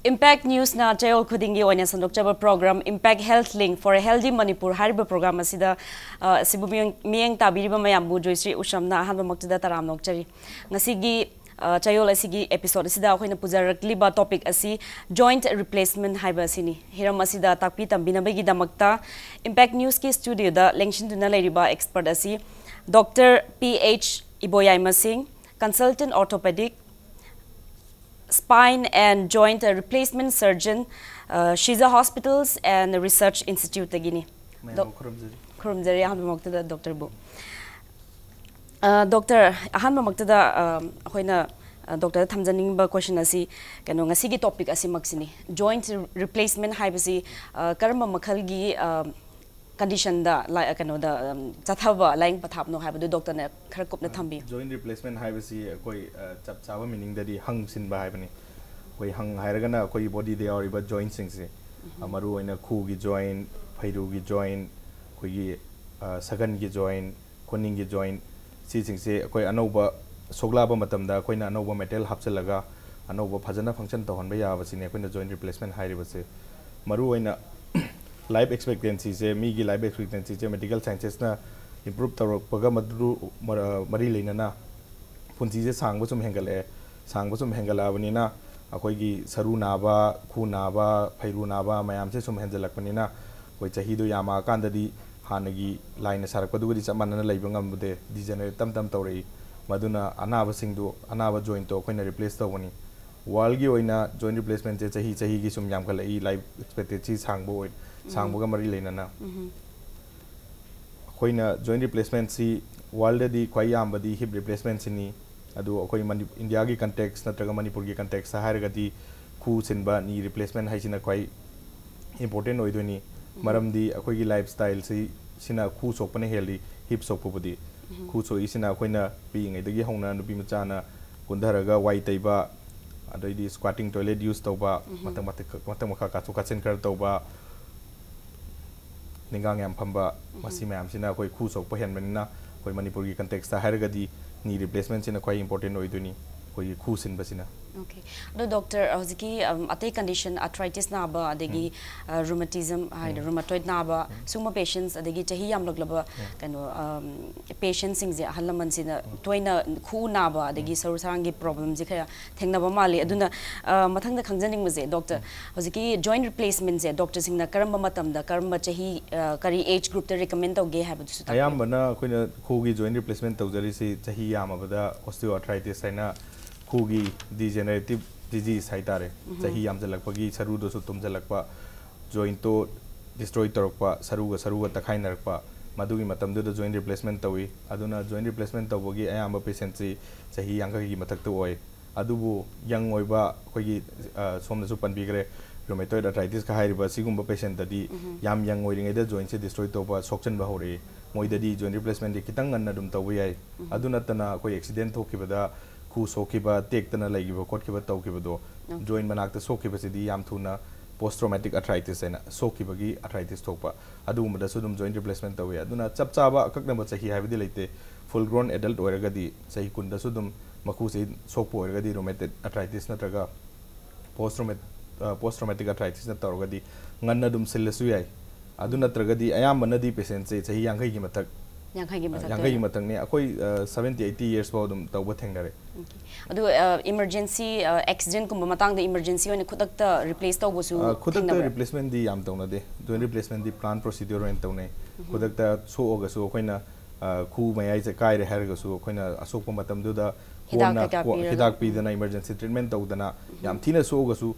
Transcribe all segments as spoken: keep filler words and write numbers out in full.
Impact Newsꯅ ꯆꯌꯣꯜ ꯈꯨꯗꯤꯡꯒꯤ ꯑꯣꯏꯅ ꯁꯟꯗꯣꯛꯆꯕ program Impact Health Link for a Healthy Manipur ꯍꯥꯏꯔꯤꯕ program ꯑꯁꯤꯗ, ꯑ, ꯑꯁꯤꯕꯨ ꯃꯤꯌꯦꯡ, ꯃꯤꯠꯌꯦꯡ ꯇꯥꯕꯤꯔꯤꯕ ꯃꯌꯥꯝꯕꯨ ꯖꯣꯏꯁ꯭ꯔꯤ ꯎꯁꯝꯅ ꯑꯍꯥꯟꯕꯃꯛꯇꯗ ꯇꯔꯥꯝꯅ ꯑꯣꯛꯆꯔꯤ꯫ ꯉꯁꯤꯒꯤ, ꯑ, ꯆꯌꯣꯜ ꯑꯁꯤꯒꯤ episode ꯑꯁꯤꯗ ꯑꯩꯈꯣꯏꯅ ꯄꯨꯖꯔꯛꯂꯤꯕ topic ꯑꯁꯤ joint replacement ꯍꯥꯏꯕ ꯑꯁꯤꯅꯤ꯫ ꯍꯤꯔꯝ ꯑꯁꯤꯗ ꯇꯥꯛꯄꯤ ꯇꯝꯕꯤꯅꯕꯒꯤꯗꯃꯛꯇ Impact Newsꯀꯤ studioꯗ ꯂꯦꯡꯁꯤꯟꯗꯨꯅ ꯂꯩꯔꯤꯕ expert ꯑꯁꯤ Doctor P H ꯏꯕꯣꯌꯥꯏꯃ ꯁꯤꯡ, Consultant Orthopedic, Spine and Joint Replacement Surgeon, ꯑ, Shiza Hospitals and Research Instituteꯇꯒꯤꯅꯤ꯫ ꯃꯌꯥꯝꯕꯨ ꯗꯣꯛ-, ꯈꯨꯔꯨꯝꯖꯔꯤ꯫ ꯈꯨꯔꯨꯝꯖꯔꯤ ꯑꯍꯥꯟꯕꯃꯛꯇꯗ doctorꯕꯨ꯫ ꯑ, doctor, ꯑꯍꯥꯟꯕꯃꯛꯇꯗ, ꯑ, ꯑꯩꯈꯣꯏꯅ, ꯑ, doctorꯗ ꯊꯝꯖꯅꯤꯡꯕ question ꯑꯁꯤ, ꯀꯩꯅꯣ, ꯉꯁꯤꯒꯤ topic ꯑꯁꯤꯃꯛꯁꯤꯅꯤ꯫ Joint replacement ꯍꯥꯏꯕꯁꯤ, ꯑ, ꯀꯔꯝꯕ ꯃꯈꯜꯒꯤ, ꯑ, conditionꯗ ꯂꯥꯏ-, ꯀꯩꯅꯣꯗ, ꯎꯝ, ꯆꯠꯊꯕ, ꯂꯥꯏꯌꯦꯡ ꯄꯊꯥꯞꯅꯣ ꯍꯥꯏꯕꯗꯨ doctorꯅ ꯈꯔ ꯀꯨꯞꯅ ꯊꯝꯕꯤꯌꯨ꯫ Joint replacement ꯍꯥꯏꯕꯁꯤ ꯑꯩꯈꯣꯏ, ꯑ, ꯆꯞ ꯆꯥꯕ meaningꯗꯗꯤ ꯍꯪ ꯁꯤꯟꯕ ꯍꯥꯏꯕꯅꯤ꯫ ꯑꯩꯈꯣꯏ ꯍꯪ ꯍꯥꯏꯔꯒꯅ ꯑꯩꯈꯣꯏꯒꯤ bodyꯗ ꯌꯥꯎꯔꯤꯕ jointꯁꯤꯡꯁꯦ, ꯑ, ꯃꯔꯨꯑꯣꯏꯅ ꯈꯨꯒꯤ joint, ꯐꯩꯔꯨꯒꯤ joint, ꯑꯩꯈꯣꯏꯒꯤ, ꯑ, ꯁꯒꯟꯒꯤ joint, ꯈꯨꯅꯤꯡꯒꯤ joint, ꯁꯤꯁꯤꯡꯁꯦ ꯑꯩꯈꯣꯏ ꯑꯅꯧꯕ ꯁꯣꯛꯂꯛꯑꯕ ꯃꯇꯝꯗ ꯑꯩꯈꯣꯏꯅ ꯑꯅꯧꯕ metal ꯍꯥꯞꯆꯤꯜꯂꯒ ꯑꯅꯧꯕ ꯐꯖꯅ function ꯇꯧꯍꯟꯕ ꯌꯥꯕꯁꯤꯅꯦ ꯑꯩꯈꯣꯏꯅ joint replacement ꯍꯥꯏꯔꯤꯕꯁꯦ꯫ ꯃꯔꯨꯑꯣꯏꯅ life expectancyꯁꯦ, ꯃꯤꯒꯤ life expectancyꯁꯦ medical sciencesꯅ improve ꯇꯧꯔꯛꯄꯒ ꯃꯗꯨ ꯃꯔ-, ꯃꯔꯤ ꯂꯩꯅꯅ ꯄꯨꯟꯁꯤꯁꯦ ꯁꯥꯡꯕ ꯁꯨꯝ ꯍꯦꯟꯒꯠꯂꯛꯑꯦ꯫ ꯁꯥꯡꯕ ꯁꯨꯝ ꯍꯦꯟꯒꯠꯂꯛꯑꯕꯅꯤꯅ ꯑꯩꯈꯣꯏꯒꯤ ꯁꯔꯨ ꯅꯥꯕ, ꯈꯨ ꯅꯥꯕ, ꯐꯩꯔꯨ ꯅꯥꯕ ꯃꯌꯥꯝꯁꯦ ꯁꯨꯝ ꯍꯦꯟꯖꯜꯂꯛꯄꯅꯤꯅ ꯑꯩꯈꯣꯏ ꯆꯍꯤꯗꯣ ꯌꯥꯝꯃꯛꯑꯀꯥꯟꯗꯗꯤ ꯍꯥꯟꯅꯒꯤ ꯂꯥꯏꯅ ꯁꯥꯔꯛꯄꯗꯨꯒꯗꯤ ꯆꯞ ꯃꯥꯟꯅꯅ ꯂꯩꯕ ꯉꯝꯗꯦ, degenerate ꯇꯞ ꯇꯞ ꯇꯧꯔꯛꯏ꯫ ꯃꯗꯨꯅ ꯑꯅꯥꯕꯁꯤꯡꯗꯣ, ꯑꯅꯥꯕ jointꯇꯣ ꯑꯩꯈꯣꯏꯅ replace ꯇꯧꯕꯅꯤ꯫ Worldꯒꯤ ꯑꯣꯏꯅ joint replacementꯁꯦ ꯆꯍꯤ ꯆꯍꯤꯒꯤ ꯁꯨꯝ ꯌꯥꯝꯈꯠꯂꯛꯏ, life expectancy ꯁꯥꯡꯕ ꯑꯣꯏ-, ꯁꯥꯡꯕꯒ ꯃꯔꯤ ꯂꯩꯅꯅ꯫ ꯑꯩꯈꯣꯏꯅ joint replacementꯁꯤ worldꯗꯗꯤ ꯈ꯭ꯋꯥꯏ ꯌꯥꯝꯕꯗꯤ hip replacementꯁꯤꯅꯤ꯫ ꯑꯗꯨ ꯑꯩꯈꯣꯏ ꯃꯅꯤ-, Indiaꯒꯤ context ꯅꯠꯇ꯭ꯔꯒ ꯃꯅꯤꯄꯨꯔꯒꯤ contextꯇ ꯍꯥꯏꯔꯒꯗꯤ ꯈꯨ ꯁꯤꯟꯕ, knee replacement ꯍꯥꯏꯁꯤꯅ ꯈ꯭ꯋꯥꯏ important ꯑꯣꯏꯗꯣꯏꯅꯤ꯫ ꯃꯔꯝꯗꯤ ꯑꯩꯈꯣꯏꯒꯤ lifestyleꯁꯤ, ꯁꯤꯅ ꯈꯨ ꯁꯣꯛꯄꯅ ꯍꯦꯜꯂꯤ hip ꯁꯣꯛꯄꯕꯨꯗꯤ꯫ ꯈꯨ ꯁꯣꯛꯏꯁꯤꯅ ꯑꯩꯈꯣꯏꯅ ꯄꯤꯛꯏꯉꯩꯗꯒꯤ ꯍꯧꯅ ꯅꯨꯄꯤ ꯃꯆꯥꯅ ꯀꯨꯟꯊꯔꯒ ꯋꯥꯏ ꯇꯩꯕ, ꯑꯗꯩꯗꯤ squatting toilet use ꯇꯧꯕ, ꯃꯊꯛ ꯃꯊꯛ, ꯃꯊꯛ ꯃꯈꯥ ꯀꯥꯊꯣꯛ ꯀꯥꯁꯤꯟ ꯈꯔ ꯇꯧꯕ, ꯅꯤꯡꯒꯥꯡ ꯌꯥꯝ ꯐꯝꯕ, ꯃꯁꯤ ꯃꯌꯥꯝꯁꯤꯅ ꯑꯩꯈꯣꯏ ꯈꯨ ꯁꯣꯛꯄ ꯍꯦꯟꯕꯅꯤꯅ ꯑꯩꯈꯣꯏ ꯃꯅꯤꯄꯨꯔꯒꯤ contextꯇ ꯍꯥꯏꯔꯒꯗꯤ knee replacementꯁꯤꯅ ꯈ꯭ꯋꯥꯏ important ꯑꯣꯏꯗꯣꯏꯅꯤ꯫ ꯑꯩꯈꯣꯏꯒꯤ ꯈꯨ ꯁꯤꯟꯕꯁꯤꯅ꯫ Okay. ꯑꯗꯣ ꯗꯣꯛꯇꯔ, ꯍꯧꯖꯤꯛꯀꯤ, ꯑꯝ, ꯑꯇꯩ ꯀꯟꯗꯤꯁꯟ, ꯑꯥꯔꯊ꯭ꯔꯥꯏꯇꯤꯁ ꯅꯥꯕ, ꯑꯗꯒꯤ, ꯑ, ꯔꯨꯃꯥꯇꯤꯖꯝ ꯍꯥꯏꯗꯤ ꯔꯨꯃꯥꯇꯣꯏꯗ ꯅꯥꯕ, ꯁꯤꯒꯨꯝꯕ ꯄꯦꯁꯦꯟꯁ, ꯑꯗꯒꯤ ꯆꯍꯤ ꯌꯥꯝꯂꯛꯂꯕ ꯀꯩꯅꯣ, ꯑꯝ, ꯄꯦꯁꯦꯟꯁꯤꯡꯁꯦ, ꯑꯍꯜ ꯂꯃꯟꯁꯤꯅ ꯇꯣꯏꯅ ꯈꯨ ꯅꯥꯕ ꯑꯗꯒꯤ ꯁꯔꯨ ꯁꯔꯥꯡꯒꯤ ꯄ꯭ꯔꯣꯕ꯭ꯂꯦꯝꯁꯦ ꯈꯔ ꯊꯦꯡꯅꯕ ꯃꯥꯜꯂꯤ꯫ ꯑꯗꯨꯅ, ꯑ, ꯃꯊꯪꯗ ꯈꯪꯖꯅꯤꯡꯕꯁꯦ, ꯗꯣꯛꯇꯔ, ꯍꯧꯖꯤꯛꯀꯤ ꯖꯣꯏꯟ ꯔꯤꯄ꯭ꯂꯦꯁꯃꯦꯟꯁꯦ ꯗꯣꯛꯇꯔꯁꯤꯡꯅ ꯀꯔꯝꯕ ꯃꯇꯝꯗ, ꯀꯔꯝꯕ ꯆꯍꯤ, ꯑ, ꯀꯔꯤ ꯑꯦꯖ ꯒ꯭ꯔꯨꯞꯇ ꯔꯤꯀꯃꯦꯟ ꯇꯧꯒꯦ ꯍꯥꯏꯕꯗꯨꯁꯨ ꯇꯥꯛꯄꯤꯌꯨ꯫ ꯑꯌꯥꯝꯕꯅ ꯑꯩꯈꯣꯏꯅ ꯈꯨꯒꯤ ꯖꯣꯏꯟ ꯔꯤꯄ꯭ꯂꯦꯁꯃꯦꯟ ꯇꯧꯖꯔꯤꯁꯤ ꯆꯍꯤ ꯌꯥꯝꯃꯕꯗ ꯑꯣꯁꯇꯤꯑꯣ ꯑꯥꯔꯊ꯭ꯔꯥꯏꯇꯤꯁ ꯍꯥꯏꯅ ꯈꯨꯒꯤ ꯗꯤꯖꯦꯅꯔꯦꯇꯤꯞ ꯗꯤꯖꯤꯁ ꯍꯥꯏꯇꯥꯔꯦ꯫ ꯆꯍꯤ ꯌꯥꯝꯁꯤꯜꯂꯛꯄꯒꯤ ꯁꯔꯨꯗꯁꯨ ꯇꯨꯝꯁꯤꯜꯂꯛꯄ, ꯖꯣꯏꯟꯇꯣ ꯗꯤꯁꯇ꯭ꯔꯣꯏ ꯇꯧꯔꯛꯄ, ꯁꯔꯨꯒ ꯁꯔꯨꯒ ꯇꯛꯈꯥꯏꯅꯔꯛꯄ, ꯃꯗꯨꯒꯤ ꯃꯇꯝꯗꯨꯗ ꯖꯣꯏꯟ ꯔꯤꯄ꯭ꯂꯦꯁꯃꯦꯟ ꯇꯧꯏ꯫ ꯑꯗꯨꯅ ꯖꯣꯏꯟ ꯔꯤꯄ꯭ꯂꯦꯁꯃꯦꯟ ꯇꯧꯕꯒꯤ ꯑꯌꯥꯝꯕ ꯄꯦꯁꯦꯟꯁꯤ ꯆꯍꯤ ꯌꯥꯡꯈꯩꯒꯤ ꯃꯊꯛꯇ ꯑꯣꯏ꯫ ꯑꯗꯨꯕꯨ ꯌꯪ ꯑꯣꯏꯕ ꯑꯩꯈꯣꯏꯒꯤ, ꯑ, ꯁꯣꯝꯅꯁꯨ ꯄꯟꯕꯤꯈ꯭ꯔꯦ, ꯔꯨꯃꯦꯇꯣꯏꯗ ꯑꯥꯔꯊ꯭ꯔꯥꯏꯇꯤꯁꯀ ꯍꯥꯏꯔꯤꯕ ꯁꯤꯒꯨꯝꯕ ꯄꯦꯁꯦꯟꯇꯗꯤ ꯌꯥꯝ ꯌꯪ ꯑꯣꯏꯔꯤꯉꯩꯗ ꯖꯣꯏꯟꯁꯦ ꯗꯤꯁꯇ꯭ꯔꯣꯏ ꯇꯧꯕ, ꯁꯣꯛꯆꯟꯕ ꯍꯧꯔꯛꯏ꯫ ꯃꯣꯏꯗꯗꯤ ꯖꯣꯏꯟ ꯔꯤꯄ꯭ꯂꯦꯁꯃꯦꯟꯗꯤ ꯈꯤꯇꯪ ꯉꯟꯅ ꯑꯗꯨꯝ ꯇꯧꯕ ꯌꯥꯏ꯫ ꯑꯗꯨ ꯅꯠꯇꯅ ꯑꯩꯈꯣꯏ ꯑꯦꯛꯁꯤꯗꯦꯟ ꯊꯣꯛꯈꯤꯕꯗ ꯈꯨ ꯁꯣꯛꯈꯤꯕ, ꯇꯦꯛꯇꯅ ꯂꯩꯈꯤꯕ ꯈꯣꯠꯈꯤꯕ ꯇꯧꯈꯤꯕꯗꯣ, ꯖꯣꯏꯟ ꯃꯅꯥꯛꯇ ꯁꯣꯛꯈꯤꯕꯁꯤꯗꯤ ꯌꯥꯝ ꯊꯨꯅ ꯄꯣꯁ ꯇ꯭ꯔꯣꯃꯦꯇꯤꯛ ꯑꯥꯔꯊ꯭ꯔꯥꯏꯇꯤꯁ ꯍꯥꯏꯅ ꯁꯣꯛꯈꯤꯕꯒꯤ ꯑꯥꯔꯊ꯭ꯔꯥꯏꯇꯤꯁ ꯊꯣꯛꯄ, ꯑꯗꯨꯒꯨꯝꯕꯗꯁꯨ ꯑꯗꯨꯝ ꯖꯣꯏꯟ ꯔꯤꯄ꯭ꯂꯦꯁꯃꯦꯟ ꯇꯧꯏ꯫ ꯑꯗꯨꯅ ꯆꯞ ꯆꯥꯕ ꯑꯀꯛꯅꯕ ꯆꯍꯤ ꯍꯥꯏꯕꯗꯤ ꯂꯩꯇꯦ꯫ ꯐꯨꯜ ꯒ꯭ꯔꯣꯟ ꯑꯦꯗꯜꯠ ꯑꯣꯏꯔꯒꯗꯤ, ꯆꯍꯤ ꯀꯨꯟꯗꯁꯨ ꯑꯗꯨꯝ ꯃꯈꯨꯁꯤ ꯁꯣꯛꯄ ꯑꯣꯏꯔꯒꯗꯤ, ꯔꯨꯃꯦꯇꯦꯠ ꯑꯥꯔꯊ꯭ꯔꯥꯏꯇꯤꯁ ꯅꯠꯇ꯭ꯔꯒ ꯄꯣꯁ ꯔꯨꯃꯦꯠ-, ꯑ, ꯄꯣꯁ ꯔꯨꯃꯦꯇꯤꯛ ꯑꯥꯔꯊ꯭ꯔꯥꯏꯇꯤꯁꯅ ꯇꯧꯔꯒꯗꯤ ꯉꯟꯅ ꯑꯗꯨꯝ ꯁꯤꯜꯂꯁꯨ ꯌꯥꯏ꯫ ꯑꯗꯨ ꯅꯠꯇ꯭ꯔꯒꯗꯤ ꯑꯌꯥꯝꯕꯅꯗꯤ ꯄꯦꯁꯦꯟꯁꯦ ꯆꯍꯤ ꯌꯥꯡꯈꯩꯒꯤ ꯃꯊꯛ, ꯌꯥꯡꯈꯩꯒꯤ ꯑ, ꯃꯊꯛꯇ ꯌꯥꯡꯈꯩꯒꯤ ꯑꯣꯏꯅ꯫ ꯃꯊꯛꯅꯦ꯫ ꯑꯩꯈꯣꯏ, ꯑ, ꯁꯕꯦꯟꯇꯤ, ꯑꯩꯠꯇꯤ ꯌꯔꯁ ꯐꯥꯎ ꯑꯗꯨꯝ ꯇꯧꯕ ꯊꯦꯡꯅꯔꯦ꯫ Okay. ꯑꯗꯨ, ꯑ, ꯏꯃꯔꯖꯦꯟꯁꯤ, ꯑ, ꯑꯦꯛꯁꯤꯗꯦꯟꯠꯀꯨꯝꯕ ꯃꯇꯥꯡꯗ ꯏꯃꯔꯖꯦꯟꯁꯤ ꯑꯣꯏꯅ ꯈꯨꯗꯛꯇ ꯔꯤꯄ꯭ꯂꯦꯁ ꯇꯧꯕꯁꯨ ꯑ, ꯈꯨꯗꯛꯇ ꯊꯦꯡꯅꯕ꯭ꯔꯥ? ꯔꯤꯄ꯭ꯂꯦꯁꯃꯦꯟꯗꯤ ꯌꯥꯝ ꯇꯧꯅꯗꯦ꯫ ꯖꯣꯏꯟ ꯔꯤꯄ꯭ꯂꯦꯁꯃꯦꯟꯗꯤ ꯄ꯭ꯂꯥꯟ ꯄ꯭ꯔꯣꯁꯤꯗ꯭ꯌꯨꯔ ꯑꯣꯏꯅ ꯇꯧꯅꯩ꯫ ꯈꯨꯗꯛꯇ ꯁꯣꯛꯑꯒꯁꯨ ꯑꯩꯈꯣꯏꯅ, ꯑ, ꯈꯨ ꯃꯌꯥꯏꯁꯦ ꯀꯥꯏꯔꯦ ꯍꯥꯏꯔꯒꯁꯨ ꯑꯩꯈꯣꯏꯅ ꯑꯁꯣꯛꯄ ꯃꯇꯝꯗꯨꯗ ꯍꯤꯗꯥꯛ ꯀꯣꯟꯅ ꯀꯩꯀꯥ ꯀꯣ-, ꯄꯤꯔꯒ꯫ ꯍꯤꯗꯥꯛ ꯄꯤꯗꯅ ꯏꯃꯔꯖꯦꯟꯁꯤ ꯇ꯭ꯔꯤꯠꯃꯦꯟ ꯇꯧꯗꯅ ꯌꯥꯝ ꯊꯤꯅ ꯁꯣꯛꯑꯒꯁꯨ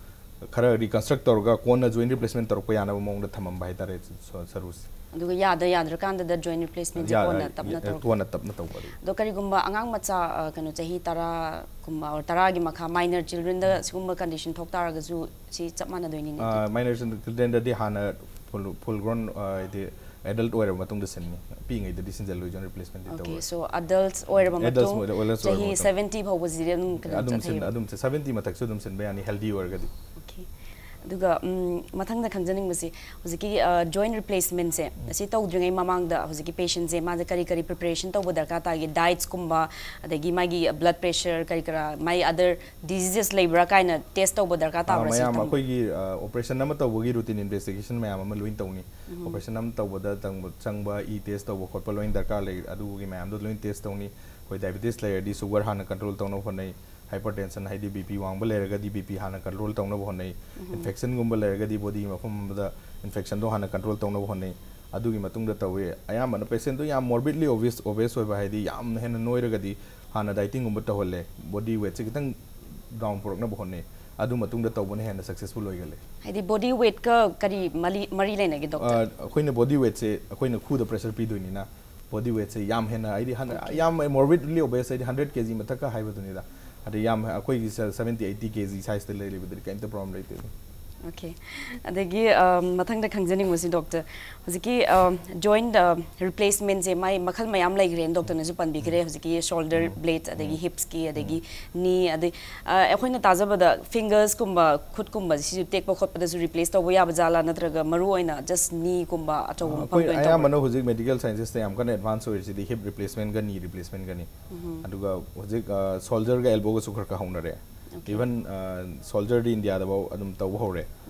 ꯈꯔ ꯔꯤꯀꯟꯁꯇ꯭ꯔꯛ ꯇꯧꯔꯒ ꯀꯣꯟꯅ ꯖꯣꯏꯟ ꯔꯤꯄ꯭ꯂꯦꯁꯃꯦꯟ ꯇꯧꯔꯛꯄ ꯌꯥꯅꯕ ꯃꯑꯣꯡꯗ ꯊꯝꯃꯝꯕ ꯍꯥꯏꯇꯥꯔꯦ ꯁ-, ꯁꯔꯨꯁꯦ꯫ ꯑꯗꯨꯒ ꯌꯥꯗ ꯌꯥꯗ꯭ꯔꯀꯥꯟꯗꯗ ꯖꯣꯏꯟ ꯔꯤꯄ꯭ꯂꯦꯁꯃꯦꯟꯁꯦ ꯌꯥ-, ꯀꯣꯟꯅ ꯇꯞꯅ ꯌꯥ-, ꯇꯧꯔꯛꯄ꯫ ꯀꯣꯟꯅ ꯇꯞꯅ ꯇꯧꯕ ꯑꯗꯨ꯫ ꯑꯗꯣ ꯀꯔꯤꯒꯨꯝꯕ ꯑꯉꯥꯡ ꯃꯆꯥ, ꯑ, ꯀꯩꯅꯣ, ꯆꯍꯤ ꯇꯔꯥꯒꯨꯝꯕ or ꯇꯔꯥꯒꯤ ꯃꯈꯥ, ꯃꯥꯏꯅꯔ ꯆꯤꯜꯗ꯭ꯔꯦꯟꯗ ꯁꯤꯒꯨꯝꯕ ꯀꯟꯗꯤꯁꯟ ꯊꯣꯛ ꯇꯥꯔꯒꯁꯨ ꯁꯤ ꯆꯞ ꯃꯥꯟꯅꯗꯣꯏꯅꯤꯅꯦ? ꯑ, ꯃꯥꯏꯅꯔ ꯆꯤꯜꯗ꯭ꯔꯦꯟꯗꯗꯤ ꯍꯥꯟꯅ ꯐꯨꯜ, ꯐꯨꯜ ꯒ꯭ꯔꯣꯟ, ꯑ, ꯍꯥꯏꯗꯤ ꯑꯦꯗꯜꯠ ꯑꯣꯏꯔꯕ ꯃꯇꯨꯡꯗ ꯁꯤꯟꯅꯤ꯫ ꯄꯤꯛꯏꯉꯩꯗꯗꯤ ꯁꯤꯟꯖꯜꯂꯣꯏ ꯖꯣꯏꯟ ꯔꯤꯄ꯭ꯂꯦꯁꯃꯦꯟꯗꯤ Okay, ꯇꯧꯔꯣꯏ꯫ So adults ꯑꯣꯏꯔꯕ Adults ꯃꯇꯨꯡ, ꯑꯣꯏꯔ-, adults ꯑꯣꯏꯔꯕ ꯆꯍꯤ ꯃꯇꯨꯡ꯫ ꯁꯕꯦꯟꯇꯤ ꯐꯥꯎꯕꯁꯤꯗꯤ ꯑꯗꯨꯝ ꯀꯩꯅꯣ ꯑꯗꯨꯝ ꯆꯠꯊꯩꯕ? ꯁꯤꯟ-, ꯑꯗꯨꯝ ꯁꯕꯦꯟꯇꯤ ꯃꯊꯛꯁꯨ ꯑꯗꯨꯝ ꯁꯤꯟꯕ ꯌꯥꯅꯤ, ꯍꯦꯜꯗꯤ ꯑꯣꯏꯔꯒꯗꯤ꯫ Okay. ꯑꯗꯨꯒ ꯎꯝ, ꯃꯊꯪꯗ ꯈꯪꯖꯅꯤꯡꯕꯁꯤ, ꯍꯧꯖꯤꯛꯀꯤ ꯖꯣꯏꯟ ꯔꯤꯄ꯭ꯂꯦꯁꯃꯦꯟꯁꯦ ꯑꯁꯤ ꯇꯧꯗ꯭ꯔꯤꯉꯩ ꯃꯃꯥꯡꯗ ꯍꯧꯖꯤꯛꯀꯤ ꯄꯦꯁꯦꯟꯁꯦ ꯃꯥꯁꯦ ꯀꯔꯤ ꯀꯔꯤ ꯄ꯭ꯔꯤꯄꯦꯔꯦꯁꯟ ꯇꯧꯕ ꯗꯔꯀꯥꯔ ꯇꯥꯒꯦ? ꯗꯥꯏꯠꯁꯀꯨꯝꯕ, ꯑꯗꯒꯤ ꯃꯥꯒꯤ ꯕ꯭ꯂꯗ ꯄ꯭ꯔꯦꯁꯔ ꯀꯔꯤ ꯀꯔꯥ, ꯃꯥꯒꯤ ꯑꯗꯔ ꯗꯤꯖꯤꯖꯦꯁ ꯂꯩꯕ꯭ꯔꯥ ꯀꯥꯏꯅ ꯇꯦꯁ ꯇꯧꯕ ꯗꯔꯀꯥꯔ ꯇꯥꯕ꯭ꯔꯥ? ꯁꯤ ꯃꯌꯥꯝ ꯇꯝꯕ- ꯑꯩꯈꯣꯏꯒꯤ ꯑꯣꯄꯔꯦꯁꯟ ꯑꯃ ꯇꯧꯕꯒꯤ ꯔꯨꯇꯤꯟ ꯏꯟꯚꯦꯁꯇꯤꯒꯦꯁꯟ ꯃꯌꯥꯝ ꯑꯃ ꯂꯣꯏꯅ ꯇꯧꯅꯤ꯫ ꯑꯣꯄꯔꯦꯁꯟ ꯑꯃ ꯇꯧꯕꯗ ꯆꯪꯕ- ꯆꯪꯕ ꯏ ꯇꯦꯁ ꯇꯧꯕ ꯈꯣꯠꯄ ꯂꯣꯏꯅ ꯗꯔꯀꯥꯔ ꯂꯩ꯫ ꯑꯗꯨꯒꯤ ꯃꯌꯥꯝꯗꯣ ꯂꯣꯏꯅ ꯇꯦꯁ ꯇꯧꯅꯤ꯫ ꯑꯩꯈꯣꯏ ꯗꯥꯏꯕꯤꯇꯤꯁ ꯂꯩꯔꯗꯤ ꯁꯨꯒꯔ ꯍꯥꯟꯅ ꯀꯟꯇ꯭ꯔꯣꯜ ꯇꯧꯅꯕ ꯍꯣꯠꯅꯩ꯫ ꯍꯥꯏꯄꯔ ꯇꯦꯟꯁꯟ ꯍꯥꯏꯗꯤ ꯕꯤ ꯄꯤ ꯋꯥꯡꯕ ꯂꯩꯔꯒꯗꯤ ꯕꯤ ꯄꯤ ꯍꯥꯟꯅ ꯀꯟꯇ꯭ꯔꯣꯜ ꯇꯧꯅꯕ ꯍꯣꯠꯅꯩ꯫ ꯏꯟꯐꯦꯛꯁꯟꯒꯨꯝꯕ ꯂꯩꯔꯒꯗꯤ ꯕꯣꯗꯤ ꯃꯐꯝ ꯑꯃꯗ ꯏꯟꯐꯦꯛꯁꯟꯗꯣ ꯍꯥꯟꯅ ꯀꯟꯇ꯭ꯔꯣꯜ ꯇꯧꯅꯕ ꯍꯣꯠꯅꯩ꯫ ꯑꯗꯨꯒꯤ ꯃꯇꯨꯡꯗ ꯇꯧꯋꯤ꯫ ꯑꯌꯥꯝꯕꯅ ꯄꯦꯁꯦꯟꯗꯣ ꯌꯥꯝ ꯃꯣꯔꯕꯤꯗꯂꯤ ꯑꯣꯕꯦꯁ ꯑꯣꯕꯦꯁ ꯑꯣꯏꯕ, ꯍꯥꯏꯗꯤ ꯌꯥꯝꯅ ꯍꯦꯟꯅ ꯅꯣꯏꯔꯒꯗꯤ ꯍꯥꯟꯅ ꯗꯥꯏꯇꯤꯡꯒꯨꯝꯕ ꯇꯧꯍꯜꯂꯦ꯫ ꯕꯣꯗꯤ ꯋꯦꯠꯁꯦ ꯈꯤꯇꯪ ꯗꯥꯎꯟ ꯄꯨꯔꯛꯅꯕ ꯍꯣꯠꯅꯩ꯫ ꯑꯗꯨ ꯃꯇꯨꯡꯗ ꯇꯧꯕꯅ ꯍꯦꯟꯅ ꯁꯛꯁꯦꯁꯐꯨꯜ ꯑꯣꯏꯒꯜꯂꯦ꯫ ꯍꯥꯏꯗꯤ ꯕꯣꯗꯤ ꯋꯦꯠꯀ ꯀꯔꯤ ꯃꯔꯤ ꯃꯔꯤ ꯂꯩꯅꯒꯦ, ꯗꯣꯛꯇꯔ? ꯑ, ꯑꯩꯈꯣꯏꯅ ꯕꯣꯗꯤ ꯋꯦꯠꯁꯦ ꯑꯩꯈꯣꯏꯅ ꯈꯨꯗ ꯄ꯭ꯔꯦꯁꯔ ꯄꯤꯗꯣꯏꯅꯤꯅ, ꯕꯣꯗꯤ ꯋꯦꯠꯁꯦ ꯌꯥꯝ ꯍꯦꯟꯅ, ꯍꯥꯏꯗꯤ ꯍꯟ- ꯌꯥꯝ ꯃꯣꯔꯕꯤꯗꯂꯤ ꯑꯣꯕꯦꯁ ꯍꯥꯏꯗꯤ ꯍꯟꯗ꯭ꯔꯦꯠ ꯀꯦ ꯖꯤ ꯃꯊꯛꯀ ꯍꯥꯏꯕꯗꯨꯅꯤꯗ꯫ ꯑꯗꯩ ꯌꯥꯝ ꯑꯩꯈꯣꯏꯒꯤ ꯁꯚꯦꯟꯇꯤ ꯑꯩꯠꯇꯤ ꯀꯦ ꯖꯤ ꯁꯥꯏꯖꯇ ꯂꯩꯔꯤꯕꯗꯨꯗꯤ ꯀꯩꯝꯇ ꯄ꯭ꯔꯣꯕ꯭ꯂꯦꯝ ꯂꯩꯇꯦ꯫ ꯑꯣꯀꯦ꯫ ꯑꯗꯒꯤ ꯑ, ꯃꯊꯪꯗ ꯈꯪꯖꯅꯤꯡꯕꯁꯤ, ꯗꯣꯛꯇꯔ, ꯍꯧꯖꯤꯛꯀꯤ ꯖꯣꯏꯟ ꯔꯤꯄ꯭ꯂꯦꯁꯃꯦꯟꯁꯦ ꯃꯥꯏ ꯃꯈꯜ ꯃꯌꯥꯝ ꯂꯩꯈ꯭ꯔꯦꯅ ꯗꯣꯛꯇꯔꯅꯁꯨ ꯄꯟꯕꯤꯈ꯭ꯔꯦ꯫ ꯍꯧꯖꯤꯛꯀꯤ ꯁꯣꯜꯗꯔ ꯕ꯭ꯂꯦꯗ, ꯑꯗꯒꯤ ꯍꯤꯞꯁꯀꯤ, ꯑꯗꯒꯤ ꯅꯤ, ꯑꯗꯩ ꯑ, ꯑꯩꯈꯣꯏꯅ ꯇꯥꯖꯕꯗ ꯐꯤꯡꯒꯔꯁꯀꯨꯝꯕ, ꯈꯨꯠꯀꯨꯝꯕ ꯁꯤꯁꯨ ꯇꯦꯛꯄ ꯈꯣꯠꯄꯗꯁꯨ ꯔꯤꯄ꯭ꯂꯦꯁ ꯇꯧꯕ ꯌꯥꯕ ꯖꯥꯠꯂꯥ, ꯅꯠꯇ꯭ꯔꯒ ꯃꯔꯨ ꯑꯣꯏꯅ ꯖꯁ ꯅꯤꯒꯨꯝꯕ ꯑꯆꯧꯕ ꯃꯐꯝꯗ ꯑꯩꯈꯣꯏ ꯑꯣꯏꯅ ꯇꯧꯕ꯭ꯔꯥ? ꯑꯌꯥꯝꯕꯅ ꯍꯧꯖꯤꯛ ꯃꯦꯗꯤꯀꯦꯜ ꯁꯥꯏꯟꯁꯦꯁꯇ ꯌꯥꯝ ꯀꯟꯅ ꯑꯦꯗꯚꯥꯟꯁ ꯑꯣꯏꯔꯤꯁꯤꯗꯤ ꯍꯤꯞ ꯔꯤꯄ꯭ꯂꯦꯁꯃꯦꯟꯒ ꯅꯤ ꯔꯤꯄ꯭ꯂꯦꯁꯃꯦꯟꯒꯅꯤ꯫ ꯑꯗꯨꯒ ꯍꯧꯖꯤꯛ ꯁꯣꯜꯖꯔꯒ ꯑꯦꯜꯕꯣꯒꯁꯨ ꯈꯔ ꯈꯔ ꯍꯧꯅꯔꯦ꯫ ꯏꯚꯟ ꯁꯣꯜꯖꯔꯗꯤ ꯏꯟꯗꯤꯌꯥꯗꯐꯥꯎ ꯑꯗꯨꯝ ꯇꯧꯕ ꯍꯧꯔꯦ꯫